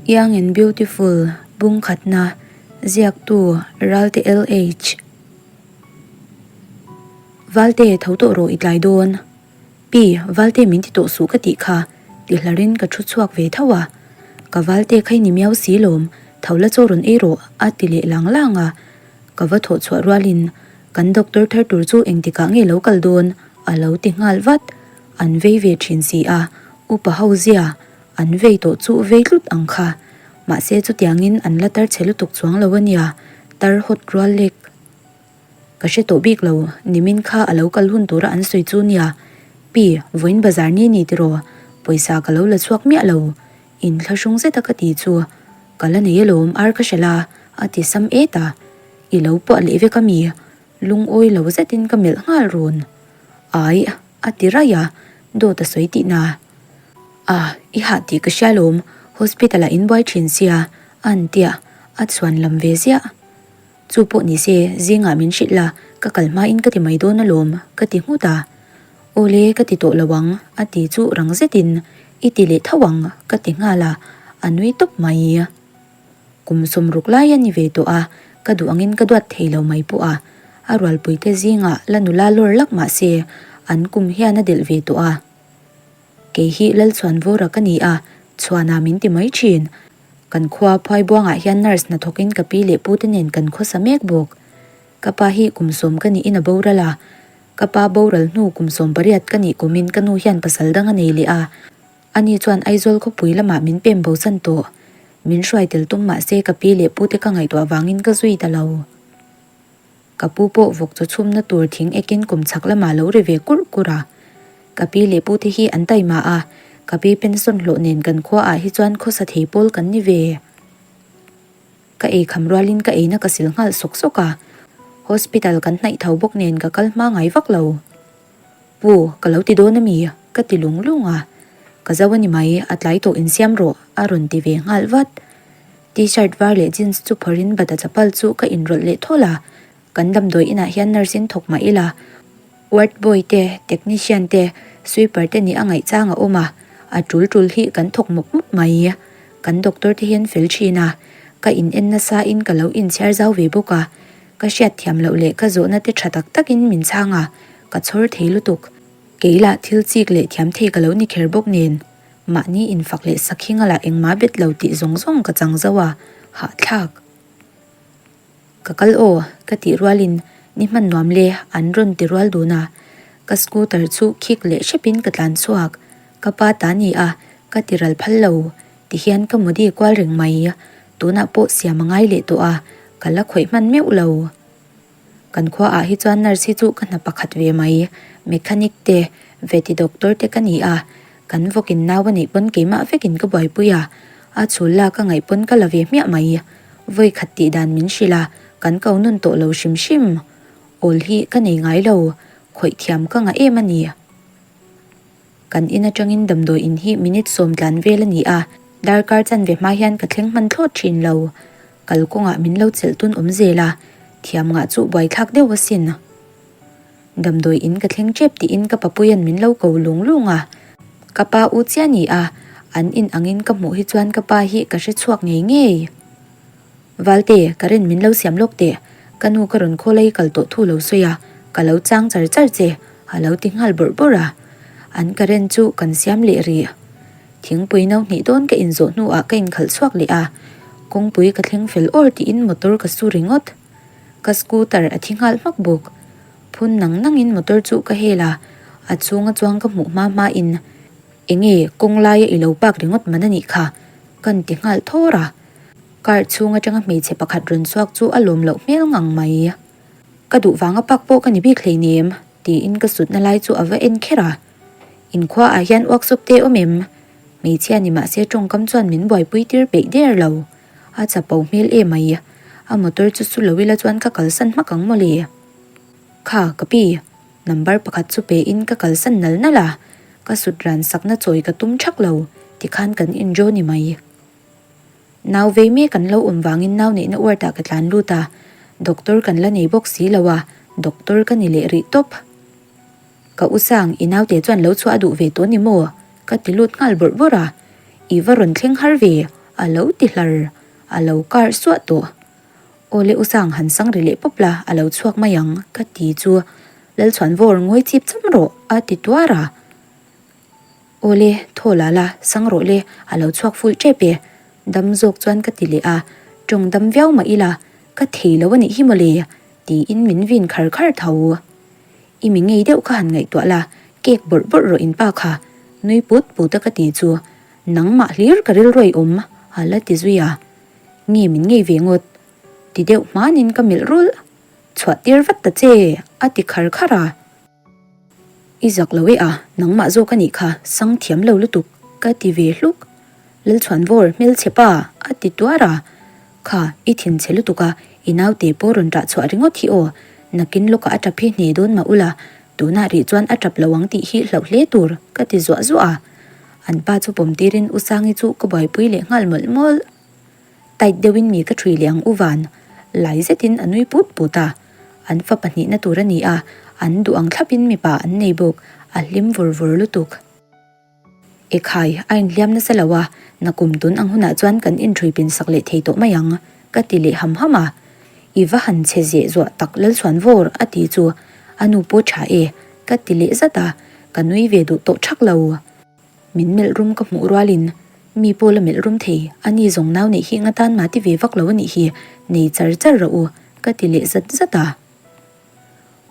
Young and Beautiful bungkhatna ziaktu Ralte LH. Valte tho tawh rawh i tlai dawn. Pi, Valte min ti tawh suh ka tih kha, ti hlarin ka thu chhuak ve tho a. Ka Valte kha i ni miau si lawm, tho la chaw rawn ei rawh a ti leh lang lang a. Ka va thawh chhuah rualin kan doctor thar tur chu engtikah nge lo kal dawn a lo ti nghal vat. An vei ve thin si a, upa ho zia An vei tawh chu vei tlut ang kha. Mahse chutiangin an la tar chhe lutuk chuang lo a nia, tar hawt rual lek. Ka hre tawh bik lo, nimin kha a lo kal hun tura an sawi chu nia. Pi, vawiin bazar ni ni tiraw? Pawisa ka lo la chhuak miah lo. Inthlahrung zeta ka ti chu, Ka la nei alawm, ar ka hrelh a, a ti sam et a. I lo puah leh vek a mi? Lungawi lo zetin ka melh nghal run. Ai, a ti raih a, dawt a sawi tihna. A, i hah tih ka hria lawm, hospital ah in buai thin sia, a an tia, a chhuan lam ve ziah. Chu pawh ni se, zingah min hrilh la, ka kal hmain ka ti mai dawn alawm, ka ti nghut a. Awle, ka ti tawh lo ang, a ti chu rang zetin, i ti leh tho ang, ka ti nghal a, a nui tawp mai. Kum sawmruk lai a ni ve tawh a, ka duh angin ka duat thei lo mai pawh a, a rualpuite zingah la nula lawr lak mah se, an kum hian a delh ve tawh a. Kei hi Lalchhuanvawra ka ni a, Chhuana min ti mai thin. Kan khua Phuaibuangah hian nurse hnathawkin ka pi leh pute nen kan khawsa mek bawk. Ka pa hi kum sawm ka niin a boral a, ka pa boral hnu kum 18 ka nih kumin ka nu hian pasal dang a nei leh a, ani chuan Aizawl khawpui lamah min pem bosan tawh. Min hruai tel tum mahse ka pi leh pute ka ngaihtuah vangin ka zui ta lo. Ka pu pawh vawk chaw chhumna tur thing ekin kum chhak lamah lo ri ve kurh kurh a. Ka pi leh pu te hi an taima a, ka pi pension hlawh nen kan khua ah hi chuan khawsa thei pawl kan ni ve. Ka ei kham rualin ka eina ka sil nghal sawk sawk a, hospital kan hnaih tho bawk nen ka kal hma ngai vak lo. Pu, ka lo ti dawn a mi? ka ti lung lung a. Ka zo a ni mai, a tlai tawh insiam rawh, a rawn ti ve nghal vat. T-shirt var leh jeans chu phawrhin bata chapal chu ka inrawlh leh thawl a, kan damdawi inah hian nurse in thawk mah ila, ward boy te, technician te, sweeper te nih a ngaih chang a awm a, a tul tul hi kan thawk mawp mawp mai. Kan doctor te hian fel thin a, ka in en nasa in ka lo inchhiar zau ve bawk a, ka hriat thiam loh leh ka zawhna te tha tak takin min chhang a, ka chhawr thei lutuk. Kei lah thil chik leh thiam thei ka lo ni kher bawk nen. Mahni infak leh sakhinga lah engmah bet lo tih zawng zawng ka chang zo a, hahthlak. Ka kal aw, ka tih rualin ni hman nuam le an rawn ti rual dun a, ka scooter chu khik leh hrepin ka tlan chhuak. Ka pa ta ni a, ka ti ral phal lo, ti hian ka mudi kual reng mai. Tunah pawh siam a ngai leh tawh a, ka la khawih hman meuh lo. Kan khua ah hi chuan nurse hi chu ka hna pakhat ve mai, mechanic te, veti doctor te ka ni a, kan vawkin nau a neih pawn keimah vekin ka buaipui a, a chhul la ka ngaih pawn ka la ve hmiah mai. Vawi khat tih dan min hrilh a, kan ko nun tawh lo hrim hrim. Awl hi ka nei ngai lo, khawih thiam ka ngah em a ni. Kan in atangin damdawi in hi minute sawm tlan vel a ni a, darkar chanve hma hian ka thleng hman thlawt thin lo. Kal kawngah min lo chelh tun awm zel a, thiam ngah chu buaithlak deuh asin. Damdawi in ka thleng tep tiin ka papuia'n min lo ko lung lung a, ka pa u chiah ni a, an in angin ka hmuh hi chuan ka pa hi ka hre chhuak ngei ngei. Valte, current min lo siam lawk teh, ka nu ka rawn khawl a i kal tawh thu lo sawi a, ka lo chang char char che, a lo ti nghal bawrh bawrh a. An current chu kan siam leh rih. Thingpui no hnih dawn ka inzawh hnuah ka inkhalh chhuak leh a, kawngpui ka thleng fel awr tiin motor ka su ringawt. Ka scooter a thi nghal hmak bawk. Phun nang nangin motor chu ka hel a, a chhunga chuang ka hmuh hma hmain Enge kawng laia i lo park ringawt man a nih kha? Kan ti nghal thawr a. Car chhung atanga hmeichhe pakhat rawn chhuak chu a lawm loh hmel ngang mai. Ka duh vanga park pawh ka ni bik hleinem tiin ka sutna lai chu a va en kher a. Inkhua ah hian workshop te awm em? Hmeichhia ni mahse tawngkam chuan min buaipui tir peih der lo. A chapo hmel em mai. A motor chu su lo ila chuan ka kalsan hmak ang mawle. Kha, ka pi. Number pakhat chu pe in ka kalsan nal nal a. Ka sut ran sakna chawi ka tum thak lo. Tikhan kan indraw ni mai. Nau vei mek an lo awm vangin nau neihna ward ah ka tlan lut a. Doctor kan la nei bawk si lo a, doctor ka ni leh rih tawp. Ka u Sang, i naute chuan lo chhuah a duh ve tawh ni maw? Ka ti lut nghal bawrh bawrh a. I va rawn thleng har ve? A lo ti hlar, a lo kar suah tawh. Awle u Sang han sang ri leh pawp la, a lo chhuak mai ang, ka ti chu Lalchhuanvawr ngawi chip cham rawh, a ti tuar a. Awle, thaw la la, sang rawh le, a lo chhuak full tep e. Dam zawk chuan ka ti leh a, tawng dam viau mah ila, ka thei lo a nih hi mawle, tiin min vin khar khar tho. I mi ngei deuh kha han ngaihtuah la, cake bawrh bawrh rawh in pa kha, nui put put a ka ti chu, nangmah hlir ka rilruai awm, a la ti zui a. Nge min ngei ve ngawt? Ti deuh hmanin ka melh rulh, chhuah tir vat ta che, a ti khar khar a. I zak lo e a, nangmah zawk a nih kha, sang thiam lo lutuk, ka ti ve hluk. Lalchhuanvawr, hmelchhe pa, a ti tuar a. Kha, i thinchhe lutuk a, i naute pawh rawn ṭah chhuah ringawt hi aw. Nakin lawkah a ṭap hi hne dawn mah ula, tunah rih chuan a ṭap lo ang tih hi hlauh hle tur, ka ti zuah zuah a. An pa chu pawm tirin U Sangi chu ka buaipui leh nghal mawlh mawlh. Tight deuhin mi ka ṭhui leh ang U Van, lai zetin a nui put put a. An fa pahnihna tur a ni a, an duh ang thlapin mipa an nei bawk, a hlim vur vur lutuk. Ekhai, a inhliam nasa lo a, nakum tun ang hunah chuan kan inṭhui pin sak leh thei tawh mai ang, ka ti leh ham ham a. I va han chhe zeh zuah tak Lalchhuanvawr, a ti chu, a nu pawh ṭha e, ka ti leh zat a, ka nui ve duh tawh ṭhak lo. Min melh rum ka hmuh rualin, mi pawh la melh rum thei, a ni zawng nau neih hi ngatan mah ti ve vak lo a nih hi, nei char char rawh u, ka ti leh zat zat a.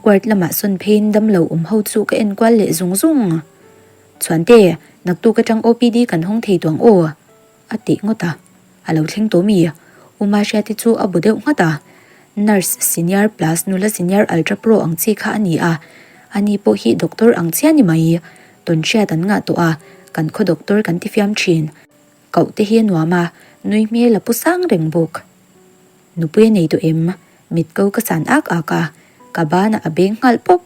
Ward lamah sawn pheiin damlo awm ho chu ka en kual leh zung zung. Chhuante, naktuk atang OPD kan hawng thei tuang aw, a tih ngawt a. A lo thleng tawh mi? U Mahriati chu a bu deuh nghat a. Nurse senior plus nula senior ultra pro ang chi kha a ni a. Ani pawh hi doctor ang chiah ni mai. Tawnhriat an ngah tawh a, kan khaw doctor kan ti fiam thin. Koh te hi a nuam a, nui hmel a pu sang reng bawk. Nupui a nei tawh em? Mit ko ka san ak ak a, ka banah a beng nghal pawp.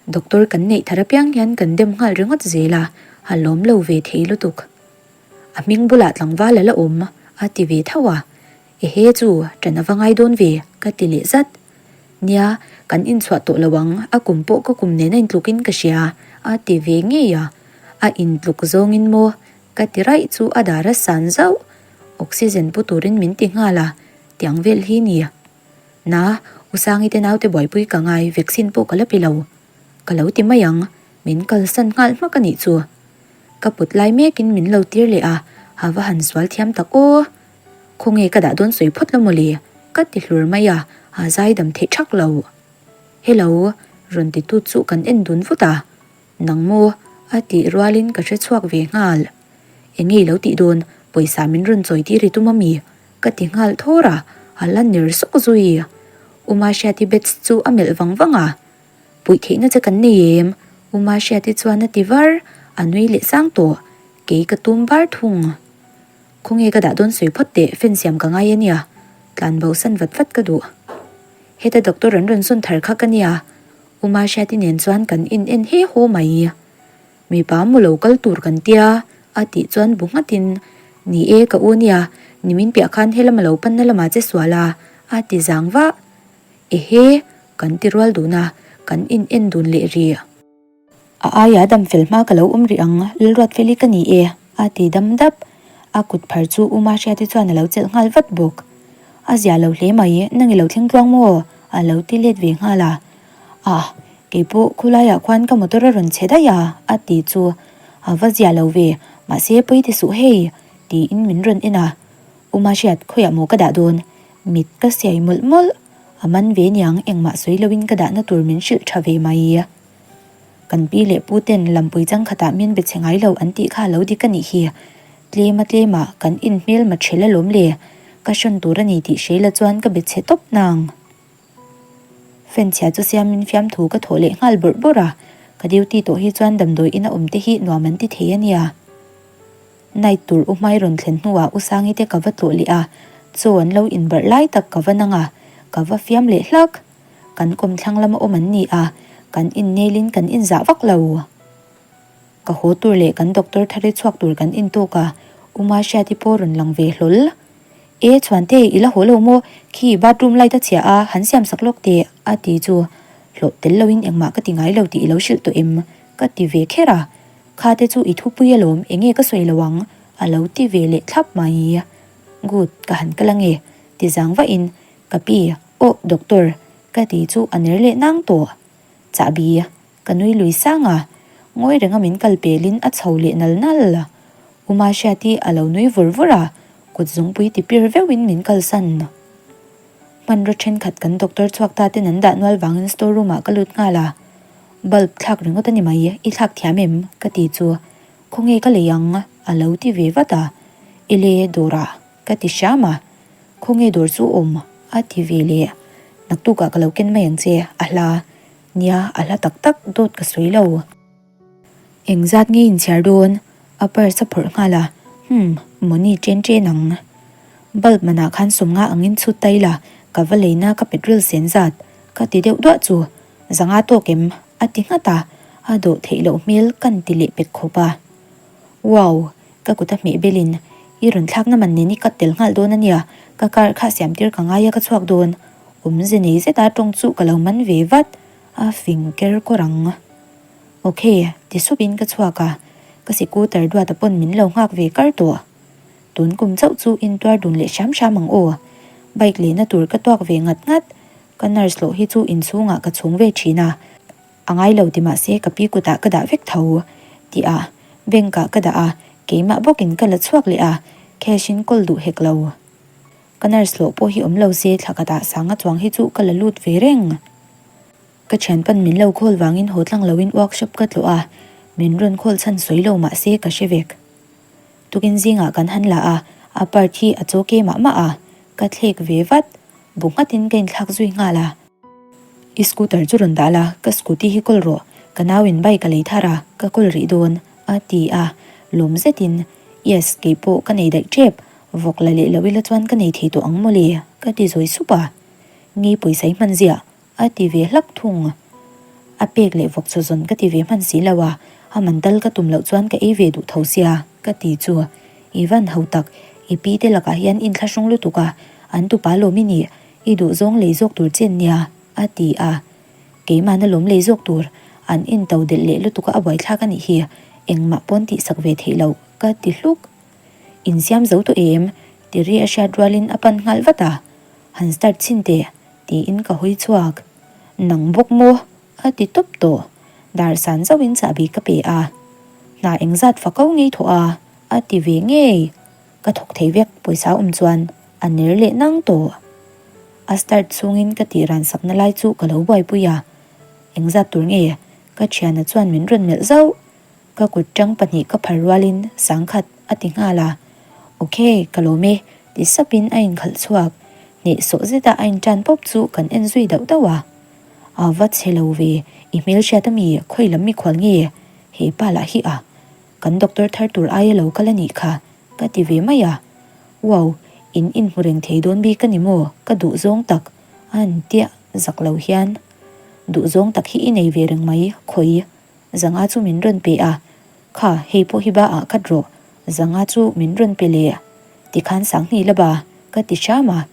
Doctor kan neih thar apiang hian kan dem nghal ringawt zel a, a lawm lo ve thei lutuk. A hming bulah tlangval a la awm, a ti ve tho a. Ehe chu, ṭan a va ngai dawn ve, ka ti leh zat. Nia, kan inchhuah tawh lo ang, a kum pawh ka kum nen a intlukin ka hria, a ti ve ngei a. A intluk zawngin maw? Ka ti raih chu a dar a san zauh. Oxygen pu turin min ti nghal a, tiang vel hi ni. Na, U Sangi te naute buaipui ka ngai, vaccine pawh ka la pe lo. Ka lo ti mai ang, min kalsan nghal hmak a nih chu. Ka put lai mekin min lo tir leh a, a va han sual thiam tak aw. Khawnge ka dah dawn sawi phawt lo mawle, ka ti hlur mai a, a zai dam theih thak lo. Hello, rawn ti tu chu kan en dun vut a. Nang maw? A tih rualin ka hre chhuak ve nghal. Eng nge i lo tih dawn? Pawisa min rawn chawi tir i tum a mi? Ka ti nghal thawr a, a la ner sawk zui. U Mahriati bets chu a melh vang vang a. Puih theihna che kan nei em? U Mahriati chuan a ti var, a nui leh sang tawh. Kei ka tum bar thung. Khawnge ka dah dawn sawi phawt teh, fan siam ka ngai a nia. Tlan bo san vat vat ka duh. Heta doctor an rawn sawn thar kha ka nia. U Mahriati nen chuan kan in en he haw mai. Mipa maw lo kal tur kan tia, a tih chuan bu nghatin, Ni e ka u nia, nimin piah khan helama lo panna lamah che sual a, a ti zang vah. Ehe, kan ti rual dun a, kan in en dun leh rih. A aia dam fel hma ka lo awm rih ang, Lalruatfeli ka ni e, a ti dam dap. A kut phar chu U Mahriati chuan a lo chelh nghal vat bawk. A zia lo hle mai, nang i lo thleng tluang maw? a lo ti let ve nghal a. Ah, keipawh khulaiah khuan ka motor a rawn che daih a, a ti chu. A va zia lo ve, mahse pawi ti suh hei, tiin min rawn en a. U Mahriat, khawiah maw ka dah dawn? Mit ka siai mawlh mawlh. A man ve niang, engmah sawi loin ka dahna tur min hrilh tha ve mai. Kan pi leh pu ten lampui changkhatah min be chhe ngai lo an tih kha lo dik a nih hi. Tlema tlema kan inhmel ma ṭhel alawm le. Ka hrawn tur a ni tih hreila chuan ka be chhe tawp nang. Fan chhia chu siamin fiamthu ka thawh leh nghal bawrh bawrh a, ka duty tawh hi chuan damdawi ina awm te hi nuam an ti thei a nia. Night tur u hmai rawn thlen hnuah u Sangi te ka va tlawh leh a, chaw an lo inbarh lai tak ka va nang a, ka va fiam leh hlak. Kan kawmthlang lama awm an ni a, kan innelin kan inzah vak lo. Ka haw tur leh kan doctor thari chhuak tur kan intawk a, U Mahriati pawh rawn lang ve hlawl. E Chhuante, i la haw lo maw? Khi bathroom light a chhia a, han siam sak lawk teh, a ti chu. Hlawh tel loin engmah ka ti ngai lo tih i lo hrilh tawh em? Ka ti ve kher a. Kha te chu i thupui alawm, enge ka sawi lo ang? A lo ti ve leh thlap mai. Good, ka han kal ange, ti zang vahin, Ka pi, aw doctor, ka ti chu a ner leh nang tawh. Chahbi, ka nui lui sang a, ngawi renga min kal pelin a chho leh nal nal. U Mahriati a lo nui vur vur a, kut zungpui ti pir veuhin min kalsan. Hmanraw thenkhat kan doctor chhuak ta ten an dah nual vangin store room ah ka lut nghal a, bulb thlak ringawt a ni mai, i thlak thiam em? ka ti chu, Khawnge ka lei ang? a lo ti ve vat a, Ele dawrah ka ti hram a, Khawnge dawr chu awm? a ti ve leh, Naktukah ka lo ken mai ang che, a hla. Nia, a hla tak tak dawt ka sawi lo. Engzat nge inchhiar dawn? A purse a phawrh nghal a, Humm, money chen chen ang. Bulb manah khan sawmnga angin chhut ta ila, ka va leina ka petrol sen zat, ka ti deuh duah chu. Zanga tawk em? A ti nghat a, a dawh theih loh hmel kan ti leh pek khawp a. Wow! Ka kut a hmeh belin, I rawn thlakna man nen i cut tel nghal dawn a nia, ka car kha siam tir ka ngai a ka chhuak dawn. Awmze nei zeta tawng chu ka lo man ve vat, a fing ker kawr ang. Ok, ti supin ka chhuak a, ka sikutar duata pawn min lo nghak ve kar tawh. Tun kum chauh chu intuar dun leh hram hram ang aw. Bike lehna tur ka tuak ve ngat ngat, ka nurse hlawh hi chu inchhungah ka chhung ve thin a, a ngai lo ti mahse ka pi kutah ka dah vek tho tih a, bank ah ka dah a, keimah bawkin ka la chhuak leh a, cash in kawl duh hek lo. Ka nurse hlawh pawh hi awm lo se thla khatah sanga chuang hi chu ka la lut ve reng. Ka thianpan min lo call vangin haw tlang loin workshop ka tlawh a, min rawn call chhan sawi lo mahse ka hre vek. Tukin zingah kan han la a, a part hi a chaw ke mah mah a, ka thlek ve vat. Bu nghatin ka inthlak zui nghal a. I scooter chu rawn dah la, ka scooty hi kawl rawh, ka nauin bike a lei thar a, ka kawl rih dawn, a ti a, lawm zetin, Yes, keipawh ka nei daih tep, vawk la leh lo ila chuan ka nei thei tawh ang mawle, ka ti zawi sup a. Ngei pawisa i hman ziah, A ti ve hlak thung. A pek leh vawk chaw zawn ka ti ve hman si lo a, a man dal ka tum loh chuan ka ei ve duh tho sia, ka ti chu. I van ho tak, i pi te lakah hian inthlahrung lutuk a, an tupa lawm i nih, i duh zawng lei zawk tur chen nia, a ti a. Keimahna lawm lei zawk tur, an into delh leh lutuk a a buaithlak a nih hi, engmah pawn tihsak ve theih loh, ka ti hluk. Insiam zo tawh em? Ti ri a hriat rualin a pan nghal vat a, han start chhin teh. Tiin ka hawi chhuak. Nang bawk maw? A ti tawp tawh. Dar san zauhin chahbi ka pe a. Hna engzat fa ko ngei thawh a? A ti ve ngei. Ka thawk thei vek pawisa awm chuan a ner leh nang tawh. A start chhungin ka tih ran sakna lai chu ka lo buaipui a. Engzat tur nge? Ka thiana chuan min rawn melh zauh. Ka kut tang pahnih ka phar rualin sangkhat a ti nghal a, Ok, ka lawm e, ti sapin a inkhalh chhuak. Hnehsawh zeta a intan pawp chu kan en zui dauh dauh a. A va chhe lo ve, i hmelhriat ami, khawi lam mikhual nge? He pa lah hi a, kan doctor thar tur aia lo kal a nih kha, ka ti ve mai a. Wow, in inhmu reng thei dawn bik a ni maw, ka duh zawng tak, a han tia zak lo hian. Duh zawng tak hi i nei ve reng mai, khawi. Zanga chu min rawn pe a, Kha, hei pawh hi ba ah khat rawh, Zanga chu min rawn pe leh. Tikhan Sanghni la ba, ka ti hram a.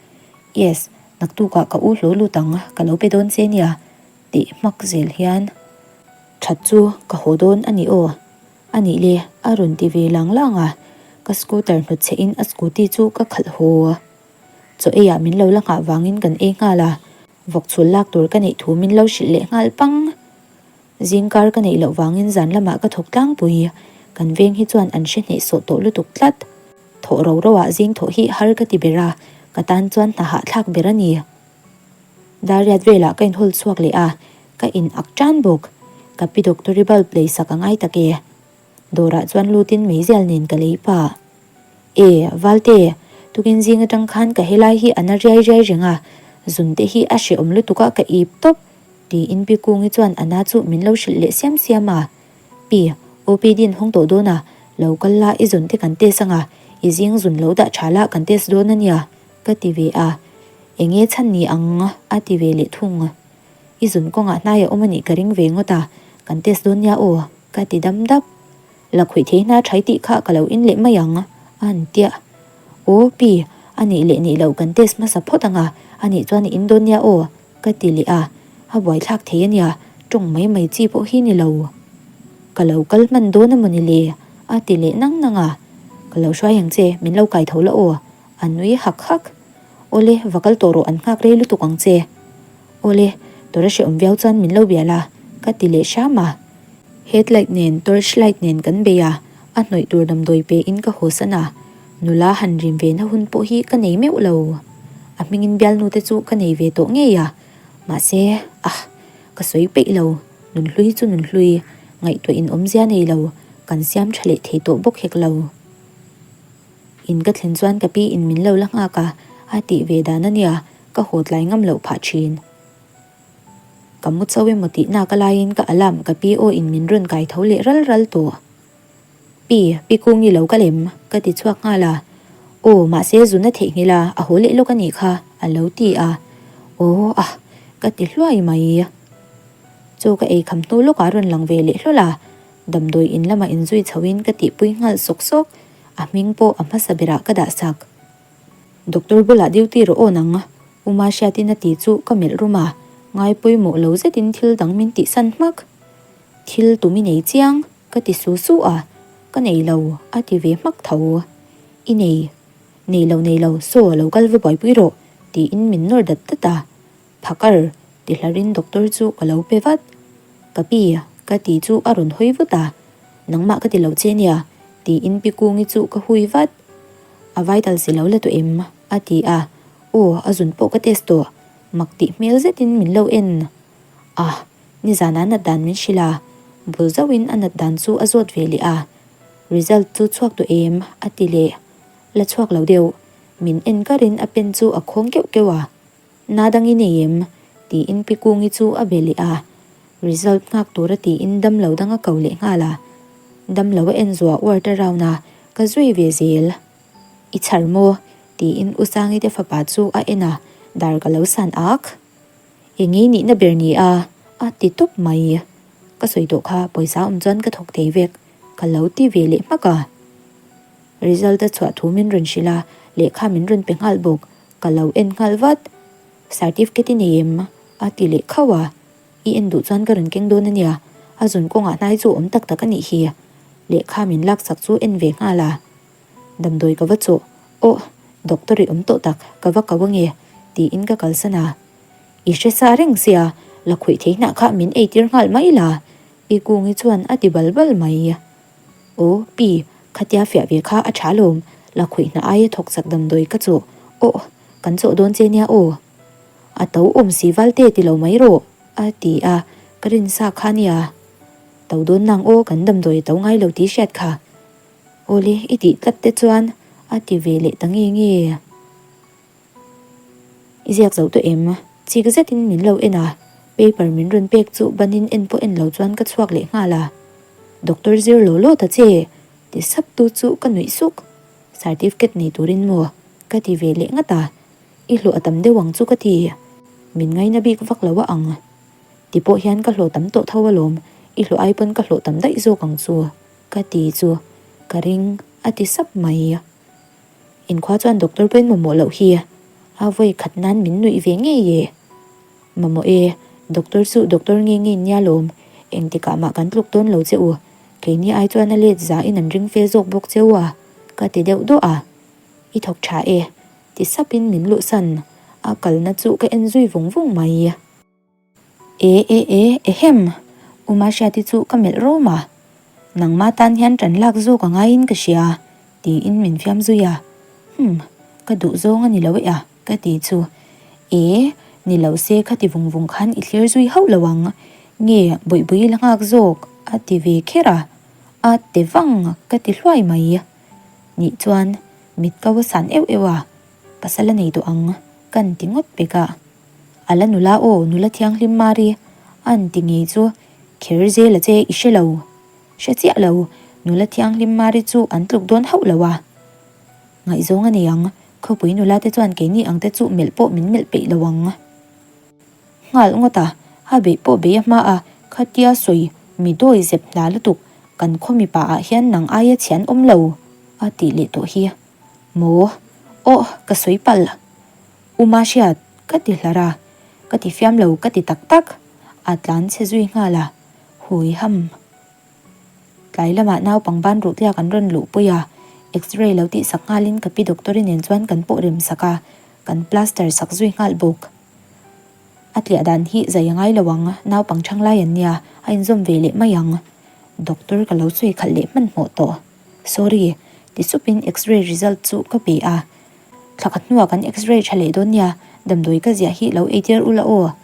Yes, naktukah ka u hlaw lut ang, ka lo pe dawn che nia, tih hmak zel hian. That chu ka haw dawn a ni aw. A nih le, a rawn ti ve lang lang a, ka scooter hnut chhe in a scooty chu ka khalh haw. Chaw ei ah min lo la nghah vangin kan ei nghal a, vawk chhul lak tur ka neih thu min lo hrilh leh nghal pang. Zingkar ka neih loh vangin zan lamah ka thawk tlangpui. Kan veng hi chuan an hre hnehsawh tawh lutuk tlat. Thawh ro ro ah zing thawh hi har ka ti ber a, ka tan chuan hna hahthlak ber a ni. Dariat velah ka inhawl chhuak leh a, ka in ak tan bawk. Ka pi doctor-i bulb lei sak a ngai tak e. Dawrah chuan lutin meizial nen ka lei pah. E, Valte, tukin zing atang khan ka helai hi a na riai riai reng a, zun te hi a hrehawm lutuk a ka ip tawp. Tiin Pi Kungi chuan a na chu min lo hrilh leh siam siam a. Pi, OPD in hawng tawh dawn a, lo kal la i zun te kan test anga, i zing zun lo dah tha la kan test dawn a nia, ka ti ve a. Enge chhan ni ang? a ti ve leh thung. I zun kawngah hnai a awm a nih ka ring ve ngawt a, kan test dawn nia aw, ka ti dam dap. La khawih thei hna thai tih kha ka lo in leh mai ang, a han tia. Aw, Pi, a nih leh nih loh kan test hmasa phawt anga, a nih chuan i in dawn nia aw, Ka ti leh a, a buaithlak thei a nia, tawng mai mai chi pawh hi ni lo. Ka lo kal hman dawn a maw ni le? a ti leh nang nang a. Ka lo hruai ang che, min lo kai tho la aw, A nui hak hak. Awle, va kal tawh rawh an nghak rei lutuk ang che. Awle, tawrh a hrehawm viau chuan min lo bia la, ka ti leh hram a. Headlight nen torch light nen kan bei a, a hnawih tur damdawi pe in ka haw san a. Nula han rim ve na hun pawh hi ka nei meuh lo. A hmingin bialnu te chu ka nei ve tawh ngei a, mahse, ah, ka sawi peih lo. Nunhlui chu nunhlui, ngaihtuah in awmzia nei lo, kan siam tha leh thei tawh bawk hek lo. In ka thlen chuan ka pi in min lo la nghak a, a tih ve dan a nia, ka haw tlai ngam loh phah thin. Ka mu chauh emaw tih nak a laiin ka alarm ka pi aw in min rawn kai tho leh ral ral tawh. Pi, pi Kungi lo kal em? ka ti chhuak nghal a. Aw, mahse zun a theihnghilh a, a haw leh lawk a nih kha, a lo ti a. Aw, ah, ka ti hluai mai. Chaw ka ei kham hnu lawkah a rawn lang ve leh hlawl a, damdawi in lamah inzui chhoin ka tihpui nghal sawk sawk, a hming pawh a hmasa berah ka dah sak. Doctor bulah duty rawh aw nang, Uma hriatin a ti chu ka melh rum a, ngai pawimawh lo zetin thil dang min tihsan hmak. Thil tum i nei chiang, ka ti su su a, ka nei lo, a ti ve hmak tho. I nei, nei lo nei lo, saw lo kal va buaipui rawh, tiin min nawr dat dat a. Phakar, ti hlarin doctor chu ka lo pe vat. Ka pi, ka ti chu a rawn hawi vut a, nangmah ka ti lo che nia, tiin Pi Kungi chu ka hui vat. A vital si lo la tawh em? a ti a, aw, a zun pawh ka test tawh, mak tih hmel zetin min lo en. Ah, nizan a nat dan min hrilh a, bul zauhin a nat dan chu a zawt ve leh a, result chu chhuak tawh em? a ti leh. La chhuak lo deuh, min en karin a pen chu a khawng keuh keuh a. Na dang i nei em? tiin Pi Kungi chu a be leh a, result nghak tura tiin damlo dang a ko leh nghal a. Damlo a en zuah ward a round a, ka zui ve zel. I chhar maw? tiin U Sangi te fapa chu a en a, dar ka lo san ak. Eng ei nihna ber ni a? a ti tawp mai. Ka sawi tawh kha pawisa awm chuan ka thawk thei vek, ka lo ti ve leh hmak a. Result a chhuah thu min rawn hrilh a, lehkha min rawn pe nghal bawk. Ka lo en nghal vat. Certificate i nei em? A ti leh khauh a. I en duh chuan ka rawn keng dawn a nia. A zun kawngah hnai chu awm tak tak a nih hi. Lehkha min laksak chu en ve nghal a. Damdawi ka va chawh. Aw, doctor i awm tawh tak, ka va kau ange, tiin ka kalsan a. I hre sa reng sia, la khawih thei hnah kha min eitir nghal mai la, Pi Kungi chuan a ti bal bal mai. Aw, pi, khatia fiah ve kha a tha lawm, la khawih hna aia thawk chak damdawi ka chawh, aw, kan chawh dawn che nia aw. A to awm si valte ti lo mai rawh, a ti a, ka rin sa kha nia. To dawn nang aw, kan damdawi a to ngai lo tih hriat kha. Awle, i tih tlat te chuan, a ti ve leh ta nge nge. I ziak zo tawh em? Chik zetin min lo en a, paper min rawn pek chu banin en pawh en lo chuan ka chhuak leh nghal a. Doctor zir law law ta che! ti sap tu chu ka nuih suk. Certificate nei turin maw? ka ti ve leh ngat a, I hlawh a tam deuh ang chu ka ti. Min ngaina bik vak lo a ang. Ti pawh hian ka hlawh tam tawh tho alawm, i hlawh ai pawn ka hlawh tam daih zawk ang chu ka ti chu ka ring a ti sap mai. Inkhua chuan doctor pawhin mamawh loh hi a vawi khat nan min nuih ve ngei e. Mamawh e, doctor chu doctor nge nge nia lawm, engtikah mah kan tluk dawn lo che u, keini ai chuan a let za in an ring fe zawk bawk che u a, ka ti deuh duah a. I thawk tha e, ti sapin min luhsan, a kalna chu ka en zui vung vung mai. E e e ehem! U Mahriati chu ka melh rawm a, Nangmah tan hian ṭan lak zawk a ngaiin ka hria, tiin min fiam zui a. Hum, ka duh zawng a ni lo e a, ka ti chu. E, ni lo se khati vung vung khan i thlir zui hauh lo ang, nge bawihbui la nghak zawk, a ti ve kher a. A te vang, ka ti hluai mai. Nih chuan mit ko a san euh euh a, pasal a nei duh ang, kan ti ngawt pek a. A la nula aw, nula thianghlim Mari, an ti ngei chu kher zel a che i hre lo. Hre chiah lo, nula thianghlim Mari chu an tluk dawn hauh lo a. Ngaihzawng a nei ang, khawpui nula te chuan keini ang te chu melh pawh min melh peih lo ang. Nghal ngawt a, a beih pawh bei a hma a, khatia sawi mi dawi zep hna lutuk, kan khaw mipa ah hian nang aia chhian awm lo, a tih leh tawh hi. Maw? Aw, ka sawi palh. U Mahriat, ka ti hlar a, ka ti fiam lo ka ti tak tak, a tlan chhe zui nghal a, hui ham. Tlai lamah naupang ban ruh tliak an rawn luhpui a, X-ray lo tih sak nghalin ka pi doctor-i nen chuan kan pawh rem sak a, kan plaster sak zui nghal bawk. A tliah dan hi zai a ngai lo ang, naupang chhang lai an nia, a inzawm ve leh mai ang. Doctor ka lo sawi khalh leh hmanhmawh tawh. Sorry, ti supin X-ray result chu ka pe a. Thla khat hnuah kan X-ray tha leh dawn nia, damdawi ka ziah hi lo ei tir ula aw.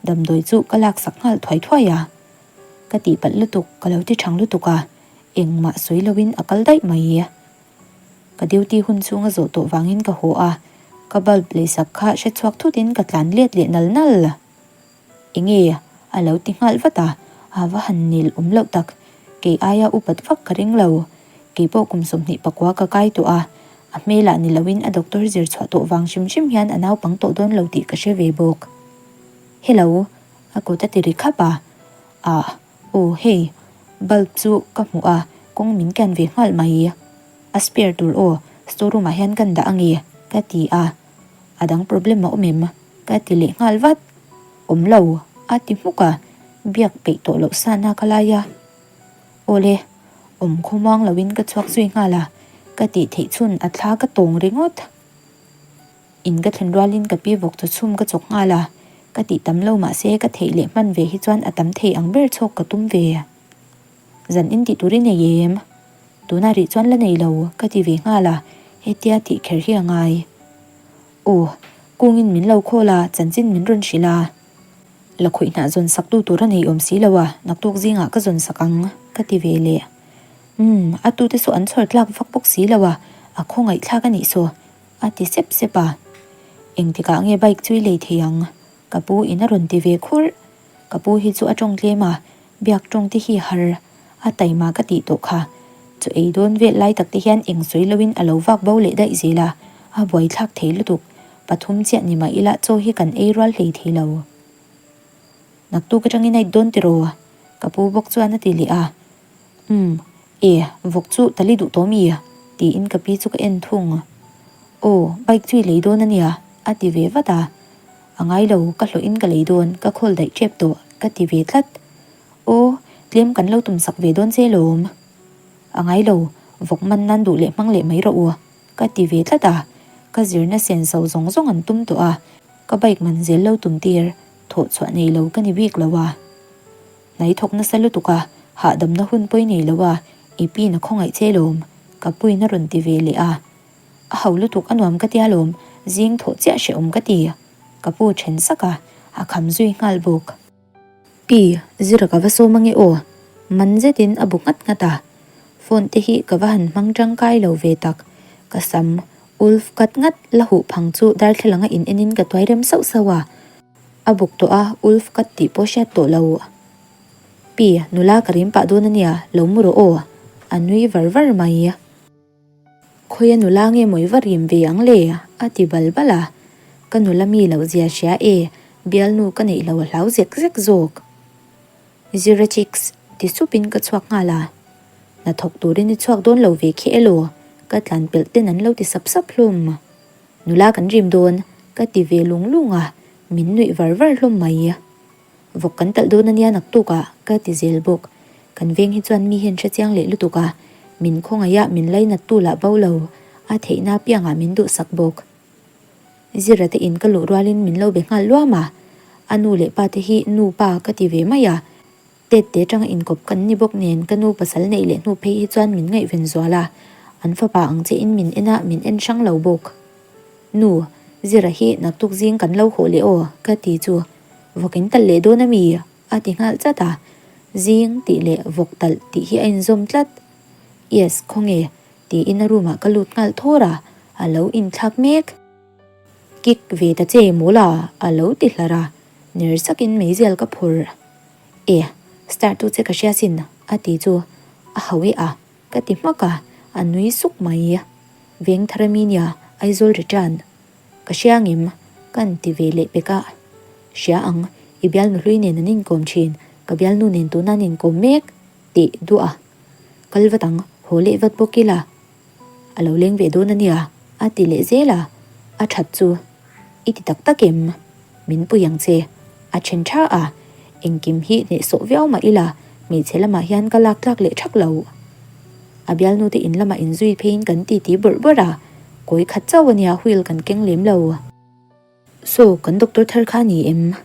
Damdawi chu ka laksak nghal thuai thuai a. Ka tihpalh lutuk, ka lo ti thang lutuk a, engmah sawi loin a kal daih mai. Ka duty hun chhung a zawh tawh vangin ka haw a, ka bulb leisak kha hre chhuak thutin ka tlan let leh nal nal. Enge? A lo ti nghal vat a, a va han nel awm loh tak. Kei aia upat vak ka ring lo. Kei pawh kum 21 ka kai tawh a, a hmelah ni loin a doctor zir chhuah tawh vang hrim hrim hian a naupang tawh dawn lo tih ka hre ve bawk. Hello! A kut a ti ri khap a. Ah, aw hei, bulb chu ka hmuh a, kawng min kian ve nghal mai. A spare tur aw, store room ah hian kan dah ange, ka ti a. A dang problem a awm em? Ka ti leh nghal vat. Awm lo, a ti hmuk a, biak peih tawh loh sana ka lai a. Awle, awm khawmuang loin ka chhuak zui nghal a, ka tih theih chhun a thla ka tawng ringawt. In ka thlen rualin ka pi vawk chaw chhum ka chawk nghal a, ka tih tam lo mahse ka theih leh hman ve hi chuan a tam thei ang ber chhawk ka tum ve. Zan in tih tur i nei em? Tuna rih chuan la nei lo ka ti ve nghal a, hetia tih kher hi a ngai. Aw, kungin min lo khawl a, chanchin min rawn hrilh a. La khawih hnah zawn sak tu tur a nei awm si lo a, naktuk zingah ka zawn sak ang ka ti ve leh. Umm, a tute saw an chhawr tlak vak bawk si lo a, a khawngaihthlak a nih saw. A ti sep sep a. Engtikah nge bike chu i lei thei ang? Ka pu in a rawn ti ve khurh. Ka pu hi chu a tawng tlem a, biak tawng te hi har a taima ka tih tawh kha. Chaw ei dawn vel lai tak te hian eng sawi loin a lo vak bo leh daih zel a, a buaithlak thei lutuk. Pathum chiah ni mah ila chaw hi kan ei rual hlei thei lo. Naktuk atangin a it dawn tiraw? Ka pu bawk chuan a ti leh a. Umm, e, vawk chu tali duh tawh mi? tiin ka pi chu ka en thung. Aw, bike chu i lei dawn a nia, a ti ve vat a. A ngai lo, ka hlawhin ka lei dawn, ka khawl daih tep tawh, ka ti ve tlat. Aw, tlem kan lo tum sak ve dawn che lawm. A ngai lo, vawk man nan duh leh hmang leh mai rawh u, ka ti ve tlat a. Ka zirna senso zawng zawng an tum tawh a, ka bike man zel lo tum tir, thawh chhuah nei lo ka ni bik lo a. Hnai thawk nasa lutuk a, hahdamna hun pawi nei lo a, i pin a khawngaih che lawm, ka puin a rawn ti ve leh a. A ho lutuk a nuam ka tia lawm, zing thawh chiah hrehawm ka ti, ka pu then sak a, a kham zui nghal bawk. Pi, Zira ka va sawm ange aw, man zetin a bu nghat nghat a. Phone te hi ka va han hmang tangkai lo ve tak, ka sam ulf kat ngat la huh phang chu darthlalang a in enin ka tuai rem sauh sauh a. A buk tawh a, Ulf ka tih pawh hriat tawh lo. Pi, nula ka rim pah dawn a nia, lo mu rawh aw. A nui var var mai. Khawia nula nge mawi va rim ve ang le? a ti bal bal a. Ka nula mi loh zia hria e, bialnu ka neih lo a hlau zek zek zawk. Zira chicks, ti supin ka chhuak nghal a. Hnathawk turin i chhuak dawn lo ve khi elaw? Ka tlan pelh ten an lo ti sap sap hlawm. Nula kan rim dawn, ka ti ve lung lung a, min nuih var var hlawm mai. Vawk kan talh dawn ania naktuk ah, ka ti zel bawk. Kan veng hi chuan mi hian hrechiang leh lutuk a, min khawngaih a min lainat tu lah bo lo, a theihna apiangah min duhsak bawk. Zira te in ka luh rualin min lo be nghal luam a, a nu leh pa te hi nu pa ka ti ve mai a, Tet te atanga inkawp kan ni bawk nen ka nu pasal neih leh hnu phei hi chuan min ngaihven zual a, an fapa ang che in min en a, min en hrang lo bawk. Nu, Zira hi naktuk zing kan lo hawh leh aw, ka ti chu. Vawk in talh leh dawn a mi? a ti nghal chat a. Zing tih leh vawk talh tih hi a inzawm tlat. Yes, khawnge? tiin a room ah ka lut nghal thawr a, a lo inthlak mek. Kick ve ta che mawl a, a lo ti hlar a, ner sakin meizial ka phur. E, start tu che ka hria sin, a ti chu a hau e a, ka ti hmak a, a nui suk mai. Veng thar ami nia, Aizawl return. Ka hria ngem, ka an ti ve leh pek a. Hria ang, i bialnu hlui nen an inkawm thin, ka bialnu nen tuna an inkawm mek, tih duah a. Kal vat ang, haw leh vat bawk ila. A lo leng ve dawn a nia, a ti leh zel a, a that chu i ti tak tak em? Min pui ang che, a then tha a, engkim hi hnehsawh viau mah ila hmeichhe lamah hian ka lak tlak leh thak lo. A bialnu te in lamah inzui pheiin kan titi bawrh bawrh a, kawi khat chauh a nia wheel kan keng lem lo. Saw, kan doctor thar kha ni em?